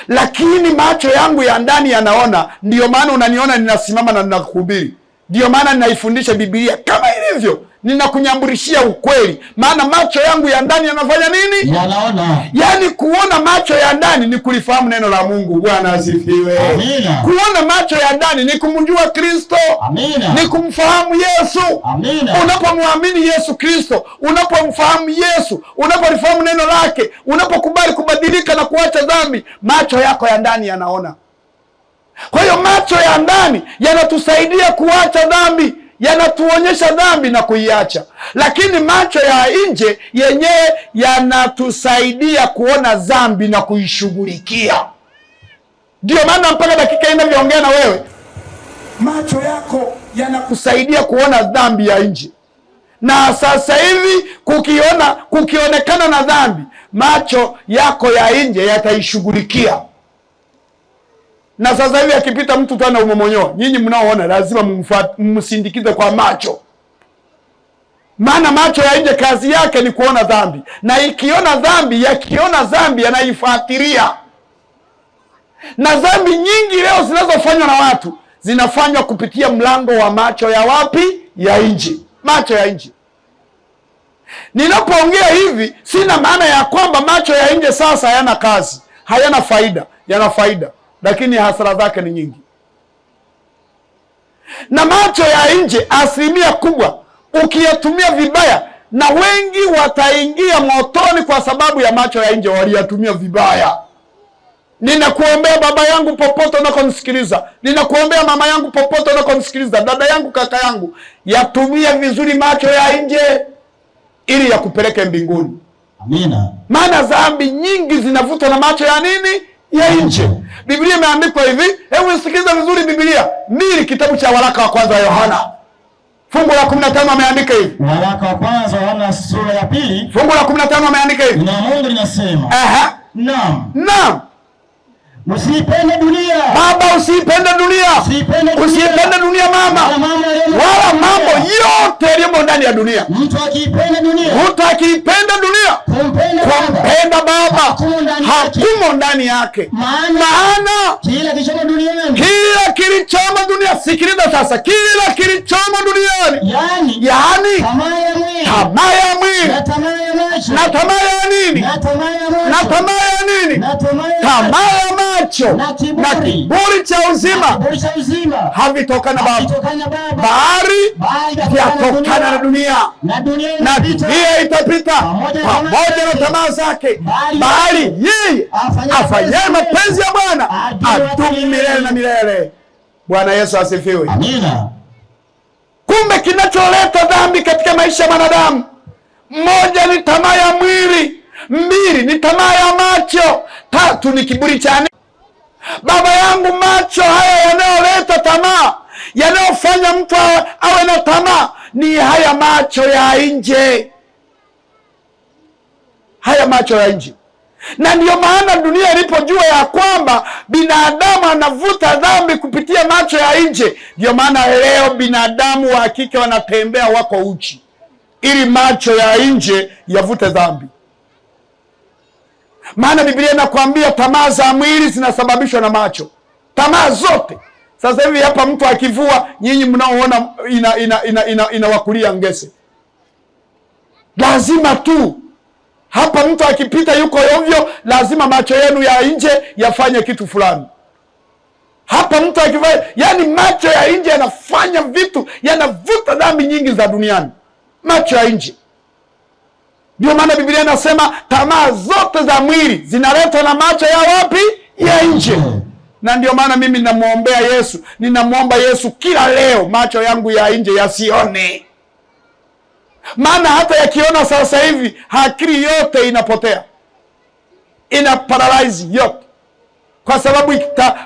S1: lakini macho yangu ya ndani yanaona. Ndio maana unaniona ninasimama na ninakuhubiri. Ndio maana ninaifundisha Biblia kama ilivyo, ninakunyamburishia ukweli, maana macho yangu ya ndani yanafanya nini?
S2: Yanaona.
S1: Yaani kuona macho ya ndani ni kulifahamu neno la Mungu. Bwana asifiwe.
S2: Amina.
S1: Kuona macho ya ndani ni kumjua Kristo.
S2: Amina.
S1: Ni kumfahamu Yesu.
S2: Amina.
S1: Unapomwamini Yesu Kristo, unapomfahamu Yesu, unapolifahamu neno lake, unapokubali kubadilika na kuacha dhambi, macho yako ya ndani yanaona. Kwa hiyo macho ya ndani yanatusaidia kuacha dhambi, yanatuonyesha dhambi na kuiacha. Lakini macho ya nje yenyewe yanatusaidia kuona dhambi na kuishughulikia. Ndio maana mpaka dakika ninavyoongea na wewe, macho yako yanakusaidia kuona dhambi ya nje. Na sasa hivi kukionekana na dhambi, macho yako ya nje yataishughulikia. Na sasa hivi akipita mtu tu anaumomonyoa, nyinyi mnaoona lazima mumsindikize kwa macho. Maana macho ya nje kazi yake ni kuona dhambi, na ikiona dhambi, yakiona dhambi yanaifuatilia. Na dhambi nyingi leo zinazofanywa na watu zinafanywa kupitia mlango wa macho ya wapi? Ya nje. Macho ya nje. Ninapoongea hivi sina maana ya kwamba macho ya nje sasa hayana kazi, hayana faida. Yana faida, lakini hasara zake ni nyingi. Na macho ya nje asilimia kubwa ukiyatumia vibaya, na wengi wataingia motoni kwa sababu ya macho ya nje waliyatumia vibaya. Ninakuombea baba yangu popote unakonisikiliza, ninakuombea mama yangu popote unakonisikiliza, dada yangu, kaka yangu, yatumie vizuri macho ya nje ili yakupeleke mbinguni.
S2: Amina.
S1: Maana dhambi nyingi zinavutwa na macho ya nini? Ya nje. Biblia imeandikwa hivi, hebu sikiliza vizuri Biblia. 2 kitabu cha waraka wa kwanza wa Yohana fungu la 15 ameandika hivi.
S2: Waraka wa kwanza wa Yohana sura ya 2
S1: fungu la 15 ameandika hivi.
S2: Na Mungu linasema.
S1: Aha.
S2: Naam.
S1: Naam.
S2: Usiipende dunia.
S1: Baba, usiipende dunia. Usiipende dunia mama. Wala mambo yote yaliyo ndani ya dunia.
S2: Mtu akiipenda dunia.
S1: Mtu akiipenda dunia, kumpenda Baba hakumo ndani yake. Maana
S2: kila kilichomo duniani,
S1: kila kilichomo dunia, sikiliza sasa, kila kilichomo duniani, yaani tamaa ya mwili,
S2: na tamaa ya macho,
S1: na tamaa ya nini,
S2: na tamaa ya macho,
S1: na tamaa ya nini, tamaa ya macho, na kiburi cha uzima, havitokana Baba, bali vyatokana na dunia,
S2: na
S1: dunia itapita pamoja na tamaa zake, bali yeye afanyaye mapenzi ya Bwana adumu milele na milele. Bwana Yesu asifiwe.
S2: Amina.
S1: Kumbe kinacholeta dhambi katika maisha ya mwanadamu, moja ni tamaa ya mwili, 2 ni tamaa ya macho, 3 ni kiburi cha nini. Baba yangu, macho haya yanayoleta tamaa, yanayofanya mtu awe na tamaa, ni haya macho ya nje. Haya macho ya nje. Na ndiyo maana dunia ilipojua ya kwamba binadamu anavuta dhambi kupitia macho ya nje, ndiyo maana leo binadamu wa kike wanatembea wako uchi, ili macho ya nje yavute dhambi. Maana Biblia inakwambia tamaa za mwili zinasababishwa na macho. Tamaa zote. Sasa hivi hapa mtu akivua, nyinyi mnaoona inawakulia ngese. Lazima tu hapa mtu akipita yuko ovyo, lazima macho yenu ya nje yafanye kitu fulani. Hapa mtu akivaa, yani macho ya nje yanafanya vitu, yanavuta dhambi nyingi za duniani. Macho ya nje. Ndio maana Biblia inasema tamaa zote za mwili zinaletwa na macho ya wapi? Ya nje. Na ndio maana mimi ninamuombea Yesu, ninamuomba Yesu kila leo macho yangu ya nje yasione. Maana hata yakiona sasa hivi akili yote inapotea. Ina paralyze yote. Kwa sababu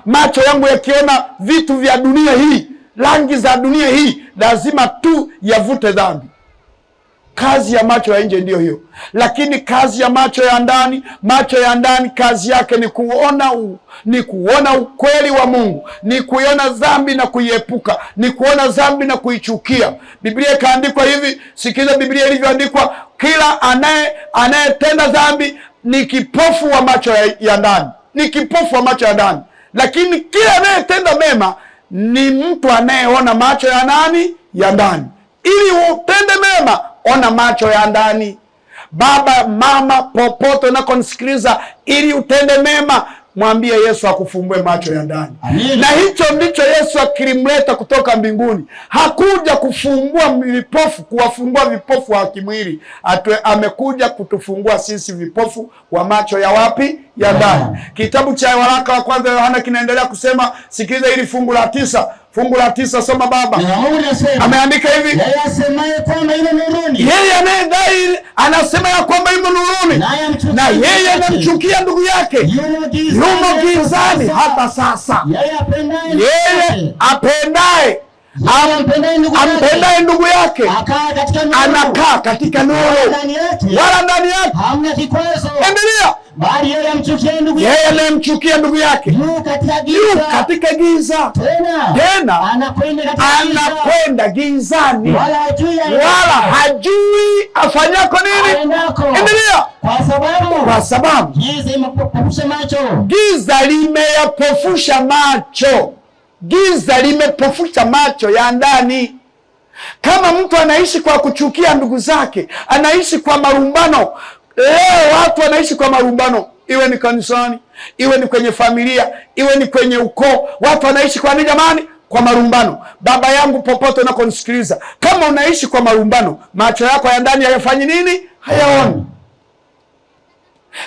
S1: macho yangu yakiona vitu vya dunia hii, rangi za dunia hii, lazima tu yavute dhambi. Kazi ya macho ya nje ndiyo hiyo. Lakini kazi ya macho ya ndani, macho ya ndani kazi yake ni kuona ni kuona ukweli wa Mungu, ni kuiona dhambi na kuiepuka, ni kuona dhambi na kuichukia. Biblia ikaandikwa hivi, sikiza Biblia ilivyoandikwa, kila anayetenda dhambi ni kipofu wa macho ya ndani. Ni kipofu wa macho ya ndani. Lakini kila anayetenda mema ni mtu anayeona macho ya nani? Ya ndani. Ili utende mema, ona macho ya ndani. Baba, mama, popote unakonisikiliza, ili utende mema, mwambie Yesu akufumbue macho ya ndani. Na hicho ndicho Yesu akilimleta kutoka mbinguni. Hakuja kufumbua vipofu, kuwafungua vipofu wa kimwili. Amekuja kutufungua sisi vipofu wa macho ya wapi? Ya ndani. Kitabu cha waraka wa kwanza Yohana kinaendelea kusema, sikiliza hili fungu la 9. Fungu la 9, soma baba. Ameandika hivi,
S2: yeye asemaye kwamba yumo nuruni,
S1: yeye anayedai anasema ya kwamba yumo nuruni, na yeye anamchukia ndugu yake, yumo gizani hata sasa. Yeye apendaye ampendaye ndugu yake anakaa katika nuru, wala ndani yake
S2: hamna kikwazo.
S1: Endelea.
S2: Bali yeye
S1: anayemchukia ndugu yake
S2: yu
S1: katika giza, tena anakwenda gizani, wala hajui afanyako nini. Endelea. Kwa sababu giza limeyapofusha macho. Giza limepofusha macho ya ndani. Kama mtu anaishi kwa kuchukia ndugu zake, anaishi kwa marumbano. Leo watu wanaishi kwa marumbano, iwe ni kanisani, iwe ni kwenye familia, iwe ni kwenye ukoo. Watu wanaishi kwa nini jamani? Kwa marumbano. Baba yangu, popote unakonisikiliza, kama unaishi kwa marumbano, macho yako ya ndani hayafanyi nini? Hayaoni.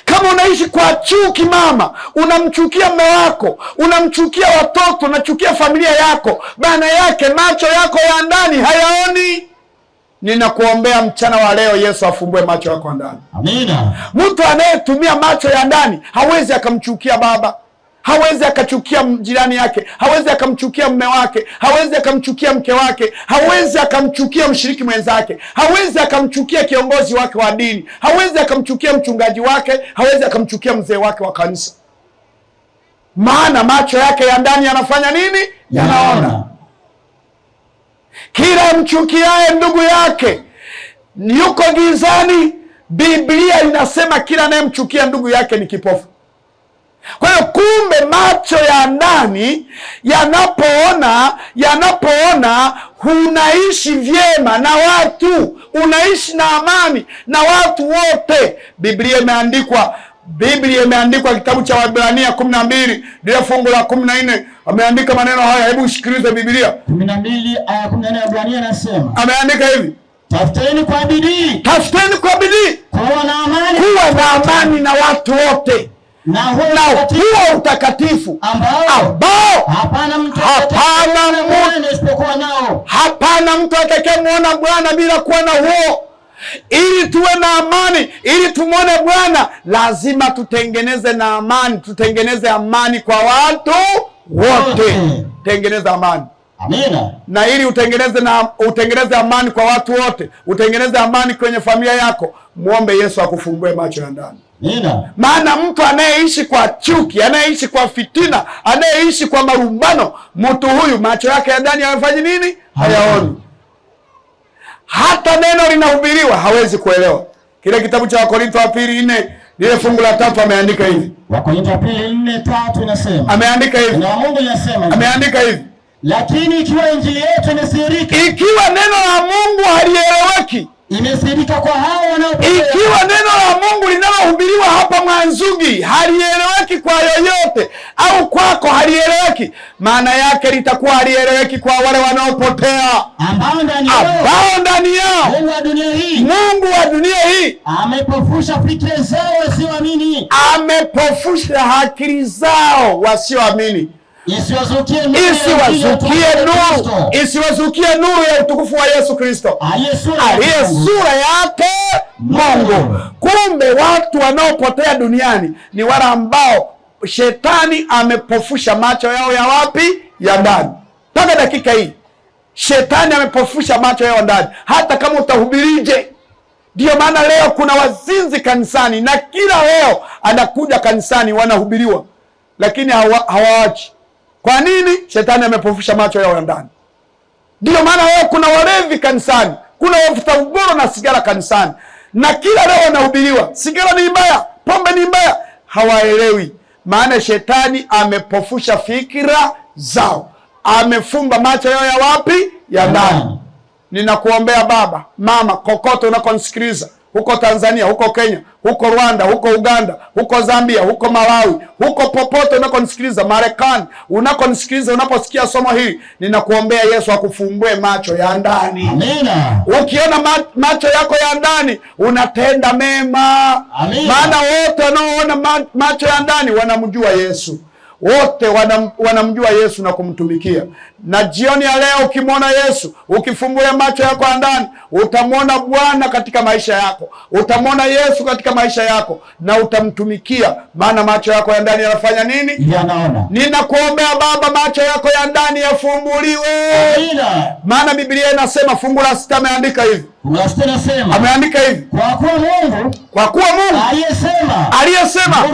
S1: Kama unaishi kwa chuki, mama, unamchukia mume wako, unamchukia watoto, unachukia familia yako, bana yake macho yako ya ndani hayaoni. Ninakuombea mchana wa leo Yesu afumbue macho yako ndani.
S2: Amina.
S1: Mtu anayetumia macho ya ndani hawezi akamchukia baba, hawezi akachukia jirani yake, hawezi akamchukia mume wake, hawezi akamchukia mke wake, hawezi akamchukia mshiriki mwenzake, hawezi akamchukia kiongozi wake wa dini, hawezi akamchukia mchungaji wake, hawezi akamchukia mzee wake wa kanisa. Maana macho yake ya ndani yanafanya nini? Yanaona. Kila mchukiaye ndugu yake yuko gizani. Biblia inasema kila anayemchukia ndugu yake ni kipofu. Kwa hiyo kumbe macho ya ndani yanapoona unaishi vyema na watu, unaishi na amani na watu wote. Biblia imeandikwa kitabu cha Waebrania 12 lile fungu la 14, ameandika maneno haya. Hebu usikilize Biblia.
S2: 12 aya 14 Waebrania anasema,
S1: ameandika hivi:
S2: tafuteni kwa bidii,
S1: tafuteni kwa bidii
S2: kuwa na amani,
S1: kuwa na amani na watu wote,
S2: na
S1: huo utakatifu ambao
S2: hapana
S1: mtu atakayemuona Bwana bila kuwa na huo. Ili tuwe na amani, ili tumuone Bwana, lazima tutengeneze na amani, tutengeneze amani kwa watu wote. Tengeneza amani.
S2: Amina.
S1: Na ili utengeneze amani kwa watu wote, utengeneze amani kwenye familia yako, muombe Yesu akufungue macho ya ndani.
S2: Amina.
S1: Maana mtu anayeishi kwa chuki, anayeishi kwa fitina, anayeishi kwa marumbano, mtu huyu macho yake ya ndani hayafanyi nini? Hayaoni. Hata neno linahubiriwa hawezi kuelewa. Kile kitabu cha Wakorintho wa pili 4 lile fungu la 3 ameandika hivi.
S2: Wakorintho wa pili 4:3 inasema.
S1: Ameandika hivi.
S2: Na Mungu anasema.
S1: Ameandika hivi.
S2: Lakini ikiwa injili yetu imesirika,
S1: ikiwa neno la Mungu halieleweki,
S2: Imesirika kwa hao wanaopotea.
S1: Ikiwa neno la Mungu linalohubiriwa hapa Mwanzugi halieleweki kwa yoyote au kwako halieleweki, maana yake litakuwa halieleweki kwa wale wanaopotea,
S2: ambao ndani
S1: yao Mungu wa dunia hii
S2: amepofusha fikra zao wasioamini,
S1: amepofusha akili zao wasioamini, isiwazukie nuru ya utukufu wa Yesu Kristo aliye sura yake Mungu. Kumbe watu wanaopotea duniani ni wale ambao shetani amepofusha macho yao ya wapi? Ya ndani. Mpaka dakika hii shetani amepofusha macho yao ndani, hata kama utahubirije. Ndio maana leo kuna wazinzi kanisani, na kila leo anakuja kanisani wanahubiriwa, lakini hawaachi. Kwa nini? Shetani amepofusha macho yao ya ndani. Ndio maana leo kuna walevi kanisani, kuna wavuta ugoro na sigara kanisani, na kila leo wanahubiriwa sigara ni mbaya, pombe ni mbaya. Hawaelewi, maana shetani amepofusha fikira zao, amefumba macho yao ya wapi? Ya ndani. Ninakuombea baba, mama, kokote unakonisikiliza, huko Tanzania, huko Kenya, huko Rwanda, huko Uganda, huko Zambia, huko Malawi, huko popote unakonisikiliza, Marekani unakonisikiliza, unaposikia somo hili, ninakuombea Yesu akufumbue macho ya ndani.
S2: Amina.
S1: Ukiona macho yako ya ndani unatenda mema.
S2: Amina.
S1: Maana wote wanaoona macho ya ndani wanamjua Yesu. Wote wanamjua Yesu na kumtumikia. Na jioni ya leo ukimwona Yesu, ukifumbua macho yako ya ndani, utamwona Bwana katika maisha yako, utamwona Yesu katika maisha yako na utamtumikia, maana macho yako ya ndani yanafanya nini?
S2: Yanaona.
S1: Ninakuombea baba, macho yako ya ndani yafumbuliwe.
S2: Amina.
S1: Maana Biblia inasema fungu la 6 ameandika hivi. Ameandika hivi: kwa kuwa Mungu aliyesema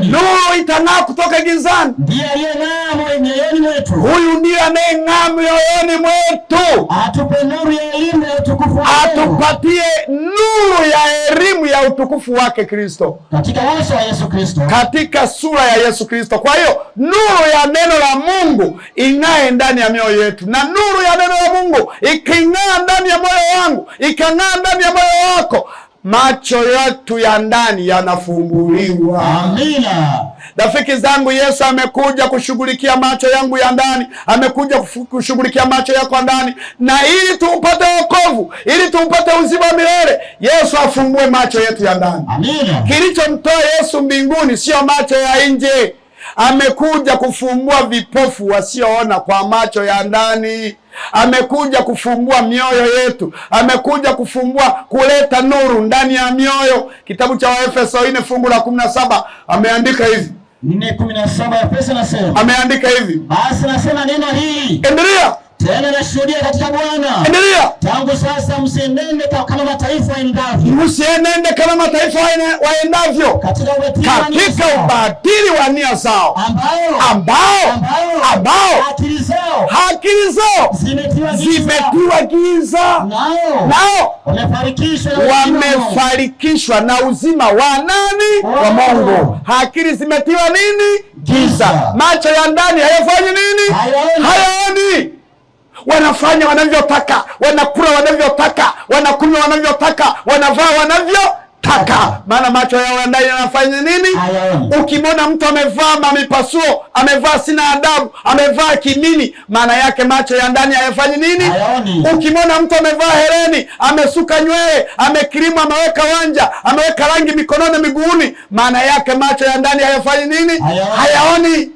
S1: nuru itang'aa kutoka gizani,
S2: ndiye aliyeng'aa mioyoni mwetu.
S1: Huyu ndiye anayeng'aa mioyoni mwetu,
S2: atupe nuru ya elimu ya utukufu wake,
S1: atupatie nuru ya elimu ya utukufu wake Kristo,
S2: katika uso wa Yesu Kristo,
S1: katika sura ya Yesu Kristo. Kwa hiyo nuru ya neno la Mungu ing'ae ndani ya mioyo yetu, na nuru ya neno la Mungu iking'aa ndani ya moyo wangu, ikang'aa ndani ya moyo wako, macho yetu ya ndani yanafumbuliwa.
S2: Amina.
S1: Rafiki zangu, Yesu amekuja kushughulikia macho yangu ya ndani, amekuja kushughulikia macho yako ndani, na ili tuupate wokovu, ili tuupate uzima milele, Yesu afumbue macho yetu ya ndani.
S2: Amina.
S1: Kilichomtoa Yesu mbinguni sio macho ya nje. Amekuja kufumbua vipofu wasioona kwa macho ya ndani. Amekuja kufumbua mioyo yetu. Amekuja kufumbua, kuleta nuru ndani ya mioyo. Kitabu cha Waefeso 4 fungu la 17 ameandika hivi.
S2: 4:17 Efeso nasema.
S1: Ameandika hivi.
S2: Basi nasema neno hili.
S1: Endelea.
S2: Tena nashuhudia katika Bwana.
S1: Endelea.
S2: Tangu sasa msienende kama mataifa waendavyo.
S1: Msienende kama mataifa waendavyo.
S2: Katika
S1: ubatili wa nia zao. Ambao akili zao zimetiwa giza. Nao wamefarikishwa na uzima wa nani? Wa Mungu. Akili zimetiwa nini? Giza. Macho ya ndani hayafanyi nini? Hayaoni. Wanafanya wanavyotaka, wanakula wanavyotaka, wanakunywa wanavyotaka, wanavaa wanavyotaka, maana macho yao ya ndani yanafanya nini? Ukimwona mtu amevaa mamipasuo, amevaa sina adabu, amevaa kimini, maana yake macho ya ndani hayafanyi nini? Ukimwona mtu amevaa hereni, amesuka nywele, amekirimu, ameweka wanja, ameweka rangi mikononi na miguuni, maana yake macho ya ndani hayafanyi nini? Hayaoni.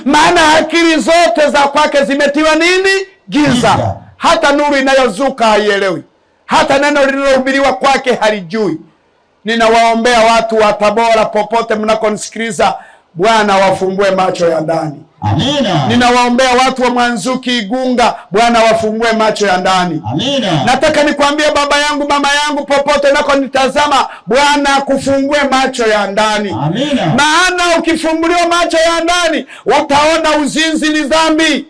S1: Maana akili zote za kwake zimetiwa nini? Giza. Hata nuru inayozuka haielewi, hata neno lililohubiriwa kwake halijui. Ninawaombea watu wa Tabora, popote mnakonisikiliza, Bwana wafungue macho ya ndani.
S2: Amina.
S1: Ninawaombea watu wa Mwanzuki Igunga, Bwana wafungue macho ya ndani.
S2: Amina.
S1: Nataka nikwambie baba yangu, mama yangu, popote unakonitazama, Bwana akufungue macho ya ndani.
S2: Amina.
S1: Maana ukifunguliwa macho ya ndani, utaona uzinzi ni dhambi,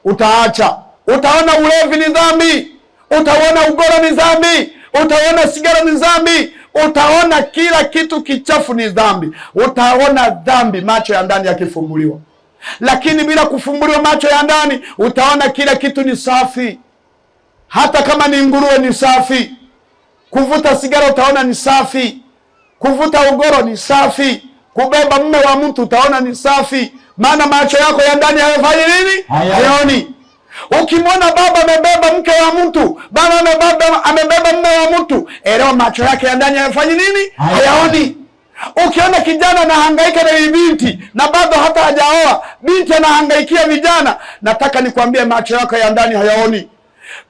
S1: utaacha. Utaona ulevi ni dhambi, utaona ugoro ni dhambi, utaona sigara ni dhambi, utaona kila kitu kichafu ni dhambi. Utaona dhambi macho ya ndani yakifunguliwa. Lakini bila kufumbuliwa macho ya ndani, utaona kila kitu ni safi. Hata kama ni nguruwe ni safi. Kuvuta sigara utaona ni safi. Kuvuta ugoro ni safi. Kubeba mume wa mtu utaona ni safi. Maana macho yako ya ndani hayafanyi nini? Hayaoni. Ukimwona baba amebeba mke wa mtu, baba amebeba mume wa mtu, elewa macho yake ya ndani hayafanyi nini? Hayaoni. Ukiona kijana anahangaika na binti na bado hata hajaoa, binti anahangaikia vijana, nataka nikwambie macho yako ya ndani hayaoni.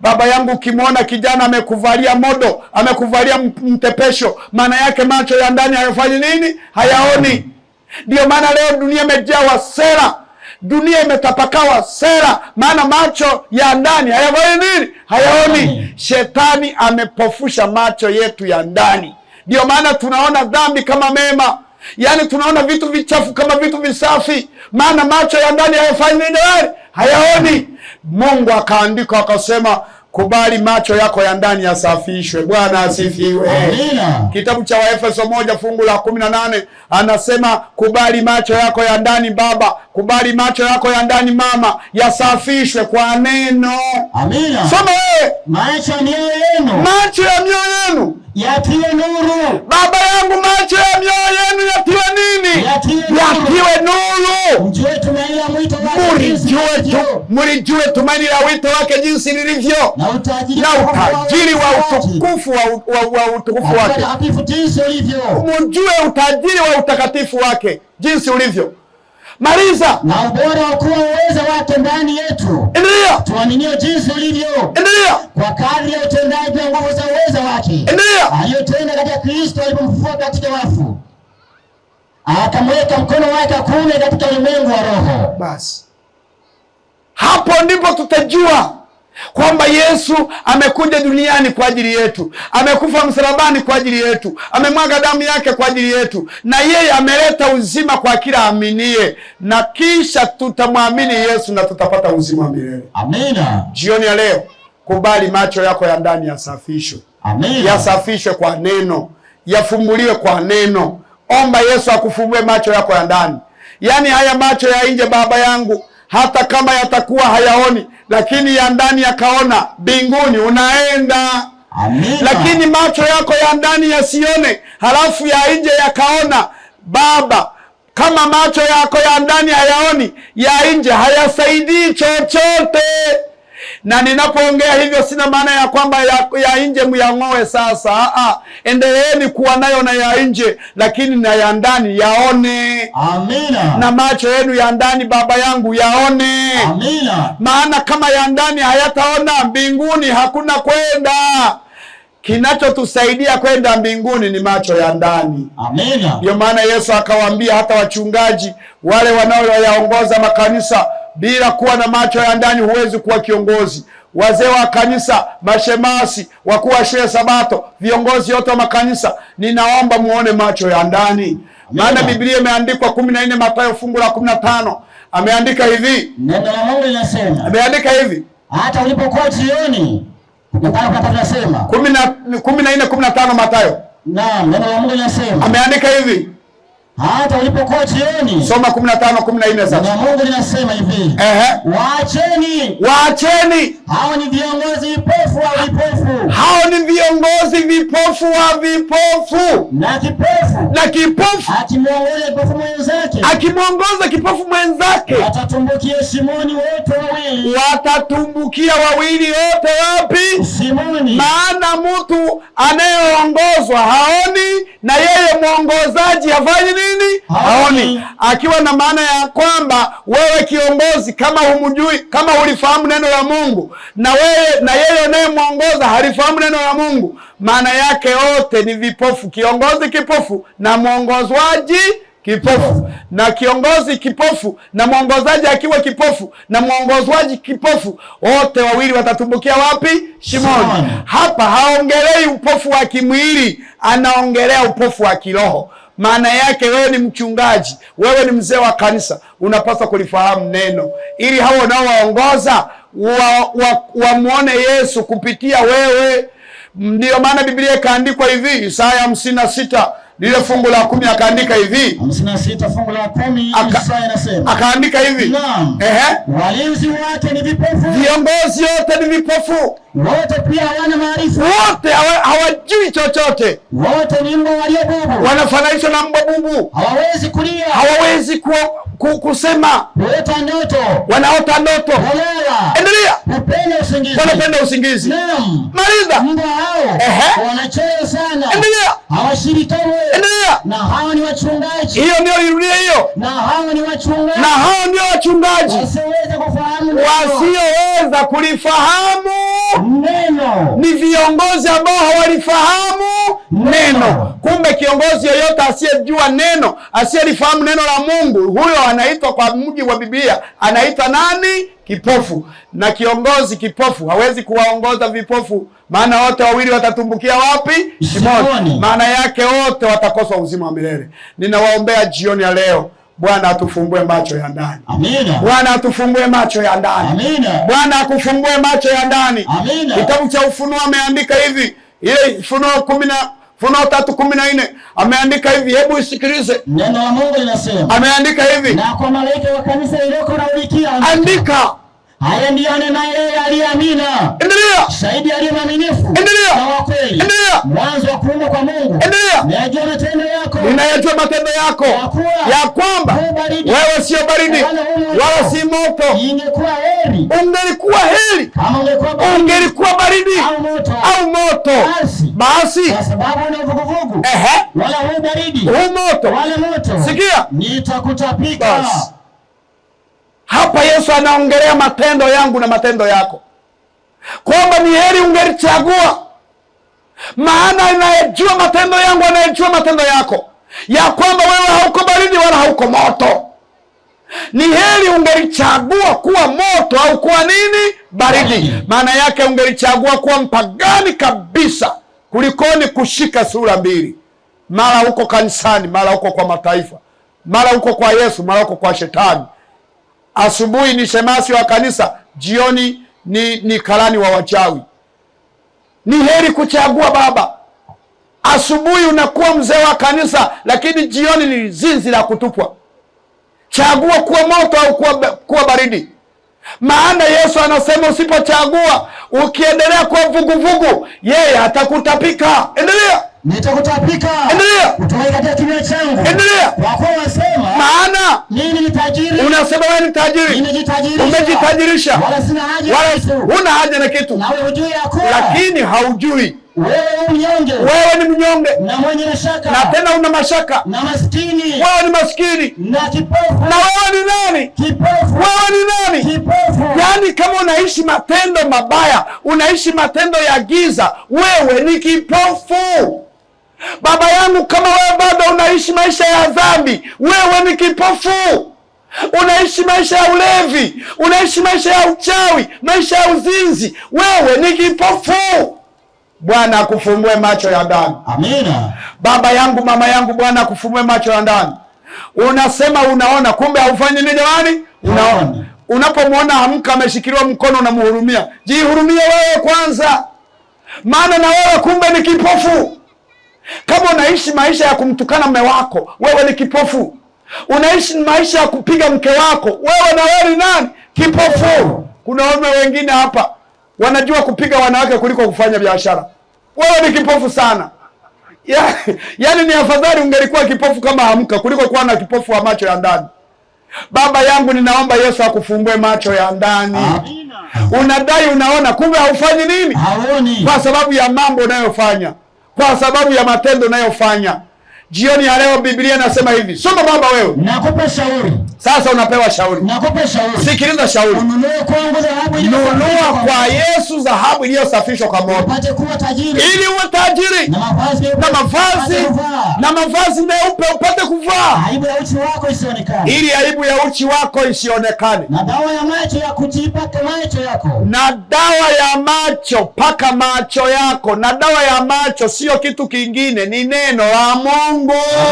S1: Baba yangu, ukimwona kijana amekuvalia modo, amekuvalia mtepesho, maana yake macho ya ndani hayafanyi nini? Hayaoni. Ndio maana leo dunia imejaa sera, dunia imetapakawa sera, maana macho ya ndani hayafanyi nini? Hayaoni. Shetani amepofusha macho yetu ya ndani. Ndio maana tunaona dhambi kama mema, yaani tunaona vitu vichafu kama vitu visafi, maana macho ya ndani hayafanyi nini? Hayaoni. Mungu akaandika akasema, kubali macho yako ya ndani yasafishwe. Bwana asifiwe.
S2: Amina.
S1: Kitabu cha Waefeso 1:18 anasema, kubali macho yako ya ndani baba, kubali macho yako ya ndani mama, yasafishwe kwa neno.
S2: Amina.
S1: Soma wewe.
S2: Macho ya mioyo yenu,
S1: macho ya mioyo yenu
S2: yatiwe nuru.
S1: Baba yangu, macho ya mioyo yenu yatiwe nini? Yatiwe nuru.
S2: Mjue tumaini la mwito wake jinsi lilivyo,
S1: mlijue tumaini la wito wake jinsi lilivyo,
S2: na utajiri
S1: wa utukufu wa utukufu wake,
S2: jinsi ulivyo.
S1: Mjue utajiri wa utakatifu wake jinsi ulivyo. Maliza.
S2: Na ubora wa kuwa uwezo wake ndani yetu,
S1: endelea.
S2: Tuaminio jinsi ulivyo,
S1: endelea.
S2: Kwa kadri ya utendaji wa nguvu za uwezo wake,
S1: endelea,
S2: aliyotenda katika Kristo alipomfufua katika wafu, akamweka mkono wake kuume katika ulimwengu wa roho.
S1: Basi hapo ndipo tutajua kwamba Yesu amekuja duniani kwa ajili yetu, amekufa msalabani kwa ajili yetu, amemwaga damu yake kwa ajili yetu, na yeye ameleta uzima kwa kila aaminie, na kisha tutamwamini Yesu na tutapata uzima wa milele.
S2: Amina.
S1: Jioni ya leo, kubali macho yako ya ndani yasafishwe.
S2: Amina.
S1: Yasafishwe kwa neno, yafumbuliwe kwa neno. Omba Yesu akufumbue macho yako ya ndani. Yaani haya macho ya nje, baba yangu, hata kama yatakuwa hayaoni, lakini ya ndani yakaona, mbinguni unaenda.
S2: Amina.
S1: Lakini macho yako ya ndani yasione, halafu ya nje yakaona, baba, kama macho yako ya ndani hayaoni, ya nje hayasaidii chochote. Na ninapoongea hivyo sina maana ya kwamba ya nje myang'oe sasa. Endeleeni kuwa nayo na ya nje, lakini na ya ndani yaone.
S2: Amina.
S1: Na macho yenu ya ndani, baba yangu, yaone.
S2: Amina.
S1: Maana kama ya ndani hayataona, mbinguni hakuna kwenda. Kinachotusaidia kwenda mbinguni ni macho ya ndani.
S2: Amina.
S1: Ndio maana Yesu akawaambia hata wachungaji wale wanaoyaongoza makanisa, bila kuwa na macho ya ndani huwezi kuwa kiongozi. Wazee wa kanisa, mashemasi, wakuu wa shule Sabato, viongozi wote wa makanisa, ninaomba muone macho ya ndani. Maana Biblia imeandikwa 14 Mathayo fungu la 15, ameandika hivi.
S2: Neno la Mungu linasema.
S1: Ameandika hivi.
S2: Hata ulipokuwa jioni, nasema
S1: 14:15 Mathayo.
S2: Naam, neno la Mungu linasema.
S1: Ameandika hivi.
S2: Hata ulipokuwa jioni.
S1: Soma 15:14 sasa.
S2: Neno la Mungu linasema hivi. Waacheni.
S1: Waacheni.
S2: Hao ni viongozi vipofu wa vipofu.
S1: Hao ni viongozi vipofu wa vipofu.
S2: Na kipofu.
S1: Na kipofu.
S2: Akimwongoza kipofu mwenzake.
S1: Akimwongoza kipofu mwenzake.
S2: Watatumbukia shimoni wote wawili.
S1: Watatumbukia wawili wote wapi?
S2: Shimoni.
S1: Maana mtu anayeongozwa haoni, na yeye mwongozaji hafanyi nini? Haoni. Akiwa na maana ya kwamba wewe kiongozi, kama humjui, kama ulifahamu neno la Mungu, na wewe na yeye unayemwongoza halifahamu neno la Mungu, maana yake wote ni vipofu. Kiongozi kipofu na mwongozwaji kipofu, na kiongozi kipofu na mwongozaji akiwa kipofu na mwongozwaji kipofu, wote wawili watatumbukia wapi? Shimoni. Hapa haongelei upofu wa kimwili, anaongelea upofu wa kiroho. Maana yake wewe ni mchungaji, wewe ni mzee wa kanisa, unapaswa kulifahamu neno ili hao wanaowaongoza wamuone Yesu kupitia wewe. Ndio maana Biblia ikaandikwa hivi, Isaya 56 Lile fungu la 10 akaandika hivi.
S2: 56 fungu la 10 Isaya inasema.
S1: Akaandika hivi.
S2: Naam. Walinzi wake ni vipofu.
S1: Viongozi wote ni vipofu.
S2: Wote pia hawana maarifa.
S1: Wote hawajui chochote.
S2: Wote ni mbwa walio bubu.
S1: Wanafananishwa na mbwa bubu.
S2: Hawawezi kulia.
S1: Hawawezi kusema.
S2: Huota ndoto.
S1: Wanaota ndoto.
S2: Hulala.
S1: Endelea.
S2: Hupenda usingizi.
S1: Wanapenda usingizi.
S2: Naam.
S1: Maliza.
S2: Mbwa hao wanacheza sana.
S1: Endelea.
S2: Hawashibi kamwe.
S1: Endelea.
S2: Na hao ni wachungaji.
S1: Hiyo ndio irudia hiyo.
S2: Na hao ni wachungaji.
S1: Na hao ndio wachungaji.
S2: Wasioweza kufahamu neno.
S1: Wasioweza kulifahamu
S2: neno.
S1: Ni viongozi ambao hawalifahamu neno. Kumbe kiongozi yoyote asiyejua neno, asiyelifahamu neno la Mungu, huyo anaitwa kwa mujibu wa Biblia, anaitwa nani? Kipofu. Na kiongozi kipofu hawezi kuwaongoza vipofu, maana wote wawili watatumbukia wapi? Shimoni. Maana yake wote watakosa uzima wa milele. Ninawaombea jioni ya leo, Bwana atufungue macho ya ndani.
S2: Amina.
S1: Bwana atufungue macho ya ndani.
S2: Amina.
S1: Bwana akufungue macho ya ndani.
S2: Amina.
S1: Kitabu cha Ufunuo ameandika hivi, ile Ufunuo 3:14 ameandika hivi, hebu isikilize.
S2: Neno la Mungu linasema.
S1: Ameandika hivi.
S2: Na kwa malaika wa kanisa iliyoko Laodikia
S1: andika.
S2: Haya ndiyo anenaye yeye aliye Amina.
S1: Endelea.
S2: Shahidi aliye mwaminifu.
S1: Endelea.
S2: Na wa kweli.
S1: Endelea.
S2: Mwanzo wa kuumbwa kwa Mungu.
S1: Endelea.
S2: Ninayajua matendo yako.
S1: Ninayajua matendo yako. Ya kwamba wewe sio baridi wala si moto.
S2: Ingekuwa heri.
S1: Ungelikuwa heri.
S2: Kama
S1: ungelikuwa baridi au moto. Basi
S2: kwa sababu una vuguvugu. Wala hu baridi.
S1: Hu moto.
S2: Wala moto.
S1: Sikia.
S2: Nitakutapika.
S1: Basi. Hapa Yesu anaongelea matendo yangu na matendo yako, kwamba ni heri ungelichagua, maana anayejua matendo yangu anayejua matendo yako, ya kwamba wewe hauko baridi wala hauko moto. Ni heri ungelichagua kuwa moto au kuwa nini? Baridi. Maana yake ungelichagua kuwa mpagani kabisa kulikoni kushika sura mbili, mara huko kanisani, mara huko kwa mataifa, mara huko kwa Yesu, mara huko kwa shetani. Asubuhi ni shemasi wa kanisa, jioni ni karani wa wachawi. Ni heri kuchagua baba. Asubuhi unakuwa mzee wa kanisa, lakini jioni ni zinzi la kutupwa. Chagua kuwa moto au kuwa baridi. Maana Yesu anasema usipochagua, ukiendelea kuwa vuguvugu, yeye atakutapika. Endelea.
S2: Nitakutapika.
S1: Endelea.
S2: Utoe katika kinywa changu.
S1: Endelea.
S2: Kwa kuwa unasema,
S1: maana
S2: mimi ni tajiri.
S1: Unasema wewe ni tajiri.
S2: Nimejitajirisha.
S1: Umejitajirisha.
S2: Wala sina haja
S1: wala
S2: na kitu.
S1: Huna haja na kitu.
S2: Na wewe hujui ya kuwa.
S1: Lakini haujui.
S2: Wewe ni mnyonge.
S1: Wewe ni mnyonge.
S2: Na mwenye mashaka.
S1: Na tena una mashaka.
S2: Na maskini.
S1: Wewe ni maskini.
S2: Na kipofu.
S1: Na wewe ni nani?
S2: Kipofu.
S1: Wewe ni nani?
S2: Kipofu.
S1: Yaani kama unaishi matendo mabaya, unaishi matendo ya giza, wewe ni kipofu. Baba yangu, kama wewe bado unaishi maisha ya dhambi, wewe ni kipofu. Unaishi maisha ya ulevi, unaishi maisha ya uchawi, maisha ya uzinzi, wewe ni kipofu. Bwana akufumbue macho ya ndani.
S2: Amina.
S1: Baba yangu, mama yangu, Bwana akufumbue macho ya ndani. Unasema unaona, kumbe haufanyi nini jamani? Unaona. Unapomwona amka ameshikiliwa mkono unamhurumia. Jihurumie wewe kwanza. Maana na wewe kumbe ni kipofu. Kama unaishi maisha ya kumtukana mume wako, wewe ni kipofu. Unaishi maisha ya kupiga mke wako, wewe na wewe ni nani? Kipofu. Kuna waume wengine hapa wanajua kupiga wanawake kuliko kufanya biashara. Wewe ni kipofu sana. Yaani ni afadhali ungelikuwa kipofu kama amka kuliko kuwa na kipofu wa macho ya ndani. Baba yangu, ninaomba Yesu akufungue macho ya ndani.
S2: Amina.
S1: Unadai unaona, kumbe haufanyi nini?
S2: Haoni.
S1: Kwa sababu ya mambo unayofanya, kwa sababu ya matendo unayofanya. Jioni ya leo Biblia inasema hivi. Soma baba wewe.
S2: Nakupa shauri.
S1: Sasa unapewa shauri.
S2: Nakupa shauri.
S1: Sikiliza shauri.
S2: Ununue kwangu dhahabu
S1: Nunua kwa Yesu dhahabu iliyosafishwa kwa moto.
S2: Upate kuwa tajiri.
S1: Ili uwe tajiri.
S2: Na mavazi
S1: na mavazi na mavazi meupe upate kuvaa.
S2: Aibu ya uchi wako isionekane.
S1: Ili aibu ya uchi wako isionekane.
S2: Na dawa ya macho ya kujipaka macho yako.
S1: Na dawa ya macho paka macho yako. Na dawa ya macho sio kitu kingine, ni neno la Mungu.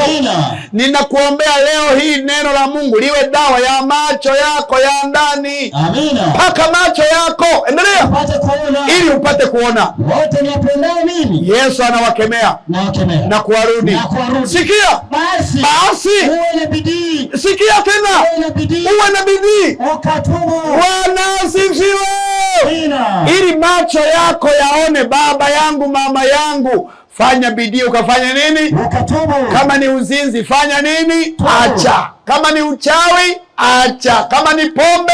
S2: Amina.
S1: Ninakuombea leo hii neno la Mungu liwe dawa ya macho yako ya ndani.
S2: Amina.
S1: Paka macho yako, endelea,
S2: Upate kuona.
S1: Ili upate kuona.
S2: Wote niwapendao mimi
S1: Yesu anawakemea
S2: nawakemea
S1: na kuwarudi.
S2: Na kuwarudi.
S1: Sikia
S2: Basi
S1: basi,
S2: uwe na bidii,
S1: sikia tena,
S2: uwe na bidii,
S1: uwe na bidii.
S2: ukatubu.
S1: Bwana asifiwe.
S2: Amina.
S1: Ili macho yako yaone. Baba yangu, mama yangu, fanya bidii ukafanya nini?
S2: Ukatubu.
S1: Kama ni uzinzi, fanya nini? Acha. Kama ni uchawi, acha. Kama ni pombe,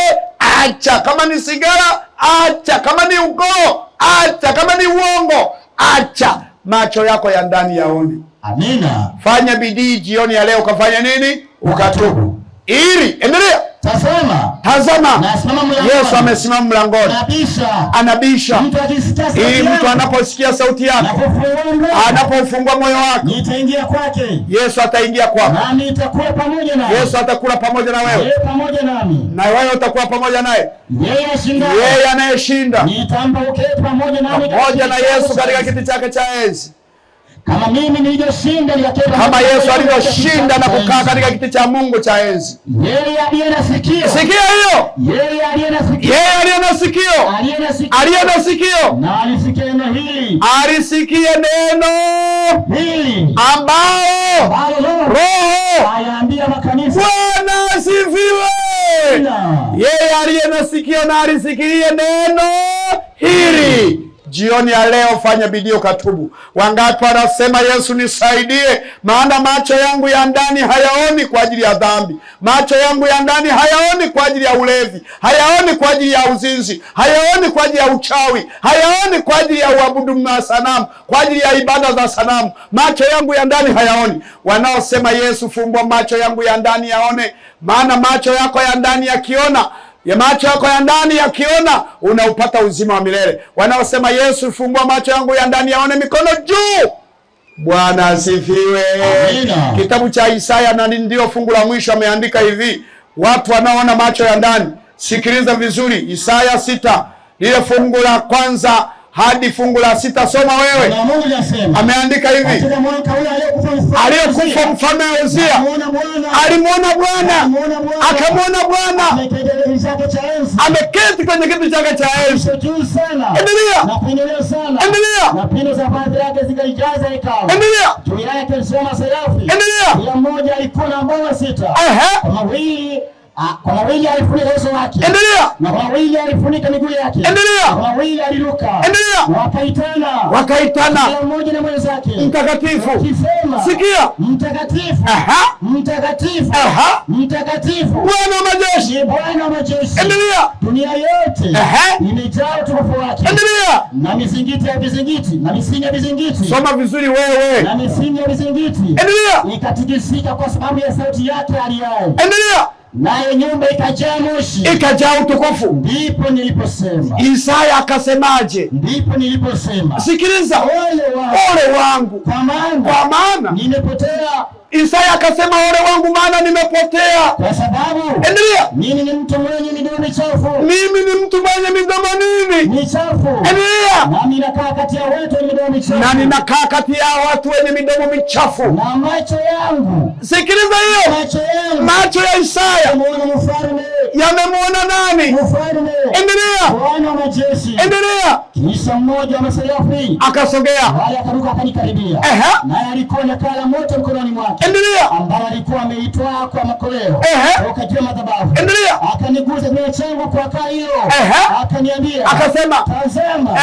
S1: acha. Kama ni sigara, acha. Kama ni ukoo, acha. Kama ni uongo, acha. Macho yako ya ndani yaone.
S2: Amina.
S1: Fanya bidii jioni ya leo ukafanya nini? Ukatubu. Ili endelea.
S2: Tazama,
S1: Tazama,
S2: nasimama mlangoni.
S1: Yesu amesimama mlangoni,
S2: Nabisha.
S1: Anabisha,
S2: Mtu akisikia sauti
S1: ili mtu
S2: yangu
S1: anaposikia sauti
S2: na
S1: yako,
S2: kufungua mlango,
S1: anapofungua moyo wake,
S2: nitaingia kwake,
S1: Yesu ataingia kwako.
S2: nami nitakuwa pamoja naye,
S1: Yesu atakula pamoja na wewe,
S2: yeye pamoja nami.
S1: Na wewe utakuwa pamoja naye.
S2: Yeye ashindaye,
S1: Yeye anayeshinda
S2: nitampa uketi pamoja nami
S1: pamoja na
S2: katika
S1: Yesu
S2: kiti
S1: katika
S2: cha
S1: kiti chake cha enzi,
S2: kama mimi nilivyoshinda nikaketi
S1: kama
S2: pamoja
S1: Yesu
S2: na
S1: alivyoshinda na
S2: katika
S1: kukaa
S2: kiti cha
S1: katika kiti cha Mungu cha enzi.
S2: enzi. Yeye aliye na sikio,
S1: Sikia hiyo,
S2: yeye aliye na sikio,
S1: yeye aliye na sikio,
S2: aliye na sikio,
S1: aliye na sikio
S2: na alisikia neno hili
S1: alisikie neno
S2: hili
S1: ambao
S2: ambalo Roho
S1: Roho
S2: ayaambia makanisa.
S1: Bwana asifiwe.
S2: Amina.
S1: Yeye aliye na sikio na alisikilie neno hili. Jioni ya leo fanya bidii ukatubu. Wangapi wanasema, Yesu nisaidie, maana macho yangu ya ndani hayaoni kwa ajili ya dhambi, macho yangu ya ndani hayaoni kwa ajili ya ulevi, hayaoni kwa ajili ya uzinzi, hayaoni kwa ajili ya uchawi, hayaoni kwa ajili ya uabudu sanamu, kwa ajili ya ibada za sanamu. Macho yangu ya ndani hayaoni. Wanaosema, Yesu, fumbua macho yangu ya ndani yaone, maana macho yako ya ndani yakiona ya macho yako ya ndani yakiona unaupata uzima wa milele. Wanaosema, Yesu, fungua macho yangu ya ndani yaone, mikono juu. Bwana asifiwe.
S2: Amina.
S1: Kitabu cha Isaya na ndio fungu la mwisho, ameandika hivi, watu wanaoona macho ya ndani, sikiliza vizuri. Isaya 6 lile fungu la kwanza hadi fungu la sita, soma wewe.
S2: Na Mungu anasema,
S1: Ameandika hivi,
S2: katika mwaka ule aliyokufa mfalme
S1: aliyekufa
S2: Uzia,
S1: mfalme Uzia
S2: alimuona Bwana,
S1: alimwona Bwana,
S2: alimuona Bwana,
S1: akamwona Bwana
S2: ameketi kiti chake cha enzi,
S1: ameketi kwenye kiti chake cha enzi.
S2: kilicho juu sana
S1: Endelea.
S2: na kuinuliwa sana,
S1: Endelea.
S2: na pindo za vazi lake zikaijaza hekalu.
S1: Endelea.
S2: Juu yake alisimama serafi,
S1: Endelea.
S2: kila mmoja alikuwa na mabawa 6. Kwa mawili alifunika uso wake,
S1: Endelea.
S2: na kwa mawili alifunika miguu yake,
S1: Endelea.
S2: na kwa mawili aliruka.
S1: Endelea.
S2: Wakaitana
S1: Wakaitana
S2: kila mmoja na mwenzake,
S1: mtakatifu.
S2: wakisema,
S1: Sikia.
S2: Mtakatifu, mtakatifu, mtakatifu
S1: Bwana wa majeshi.
S2: ni Bwana wa majeshi,
S1: Endelea.
S2: dunia yote imejaa utukufu wake.
S1: Endelea.
S2: Na mizingiti ya vizingiti na misingi ya vizingiti
S1: Soma vizuri wewe.
S2: na misingi ya vizingiti
S1: Endelea.
S2: ikatikisika kwa sababu ya sauti yake aliyaye,
S1: Endelea.
S2: nayo nyumba ikajaa moshi.
S1: Ikajaa utukufu.
S2: Ndipo niliposema,
S1: Isaya akasemaje?
S2: ndipo niliposema,
S1: Sikiliza,
S2: ole wangu,
S1: ole wangu,
S2: kwa maana
S1: kwa maana
S2: nimepotea,
S1: Isaya akasema ole wangu, maana nimepotea.
S2: kwa sababu
S1: Endelea.
S2: mimi ni mtu mwenye midomo michafu,
S1: Mimi ni mtu mwenye midomo nini?
S2: michafu,
S1: Endelea.
S2: nami nakaa kati ya watu wenye midomo michafu,
S1: Na ninakaa kati ya watu wenye midomo michafu.
S2: na macho yangu,
S1: Sikiliza hiyo,
S2: macho yangu
S1: macho ya Isaya
S2: yamemuona mfalme,
S1: yamemwona nani?
S2: mfalme,
S1: Endelea.
S2: Bwana wa majeshi.
S1: Endelea.
S2: Kisha mmoja wa maserafi
S1: Akasogea.
S2: wale akaruka akanikaribia, naye alikuwa na kaa la moto mkononi mwake,
S1: Endelea.
S2: ambaye alikuwa ameitwaa kwa makoleo toka juu ya madhabahu.
S1: Endelea.
S2: Akanigusa kinywa changu kwa kaa hilo, akaniambia,
S1: Akasema,
S2: tazama,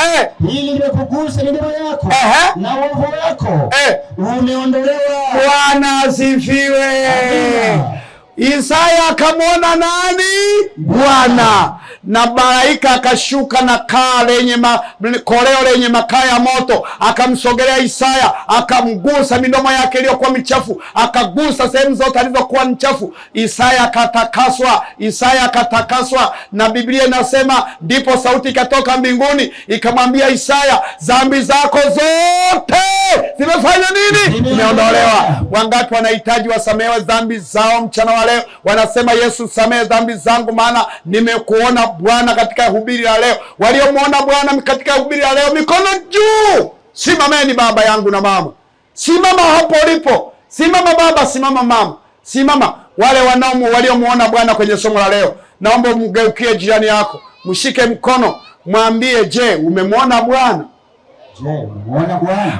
S2: hili limekugusa midomo yako, na uovu wako umeondolewa.
S1: Bwana asifiwe.
S2: Amina.
S1: Isaya akamwona nani? Bwana. Na malaika akashuka na kaa lenye koleo lenye makaa ya moto, akamsogelea Isaya, akamgusa midomo yake iliyokuwa michafu, akagusa sehemu zote alizokuwa mchafu. Isaya akatakaswa, Isaya akatakaswa. Na Biblia inasema ndipo sauti ikatoka mbinguni ikamwambia Isaya, dhambi zako zote zimefanya nini? Zimeondolewa. Wangapi wanahitaji wasamehewe dhambi zao mchana wa leo? Wanasema, Yesu, samehe dhambi zangu, maana nimekuona Bwana katika hubiri la leo. Waliomwona Bwana katika hubiri la leo, mikono juu. Simameni baba yangu na mama, simama hapo ulipo, simama baba, simama mama, simama. Wale waliomwona Bwana kwenye somo la leo, naomba mgeukie jirani yako, Mshike mkono, mwambie, je, umemwona Bwana?
S2: Je, umemwona Bwana?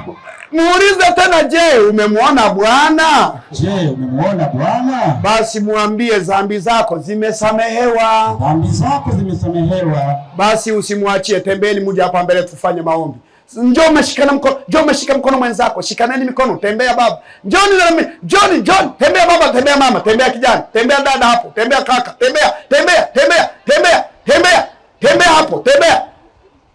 S1: Muulize tena, je, umemwona Bwana?
S2: Je, umemwona Bwana?
S1: Basi mwambie dhambi zako zimesamehewa.
S2: Dhambi zako zimesamehewa.
S1: Basi usimwachie. Tembeni muje hapa mbele tufanye maombi. Njoo umeshikana mkono, njoo umeshika mkono mwenzako, shikaneni mikono, tembea baba. Njoni na mimi, njoni, njoni, tembea baba, tembea mama, tembea kijana, tembea dada hapo, tembea kaka, tembea, tembea, tembea, tembea, tembea, tembea hapo, tembea.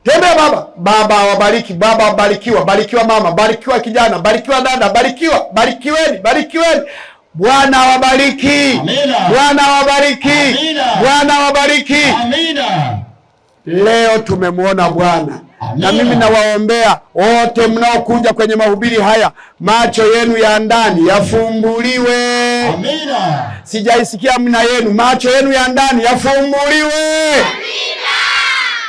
S1: Tembea baba. Baba awabariki, baba barikiwa, barikiwa mama, barikiwa kijana, barikiwa dada, barikiwa, barikiweni, barikiweni. Bwana awabariki.
S2: Amina.
S1: Bwana awabariki.
S2: Amina.
S1: Bwana awabariki.
S2: Amina.
S1: Leo tumemwona Bwana.
S2: Amina.
S1: Na mimi nawaombea wote mnaokuja kwenye mahubiri haya, macho yenu ya ndani yafumbuliwe.
S2: Amina.
S1: Sijaisikia amina yenu. Macho yenu ya ndani yafumbuliwe. Amina.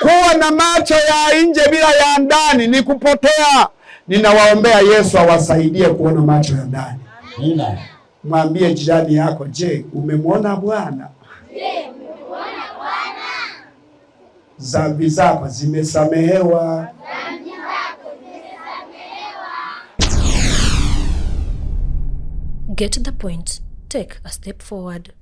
S1: Kuwa na macho ya nje bila ya ndani ni kupotea. Ninawaombea Yesu awasaidie kuona macho ya ndani.
S2: Amina.
S1: Mwambie jirani yako, je, umemwona Bwana? Dhambi zako zimesamehewa.
S3: Get the point. Take a step forward.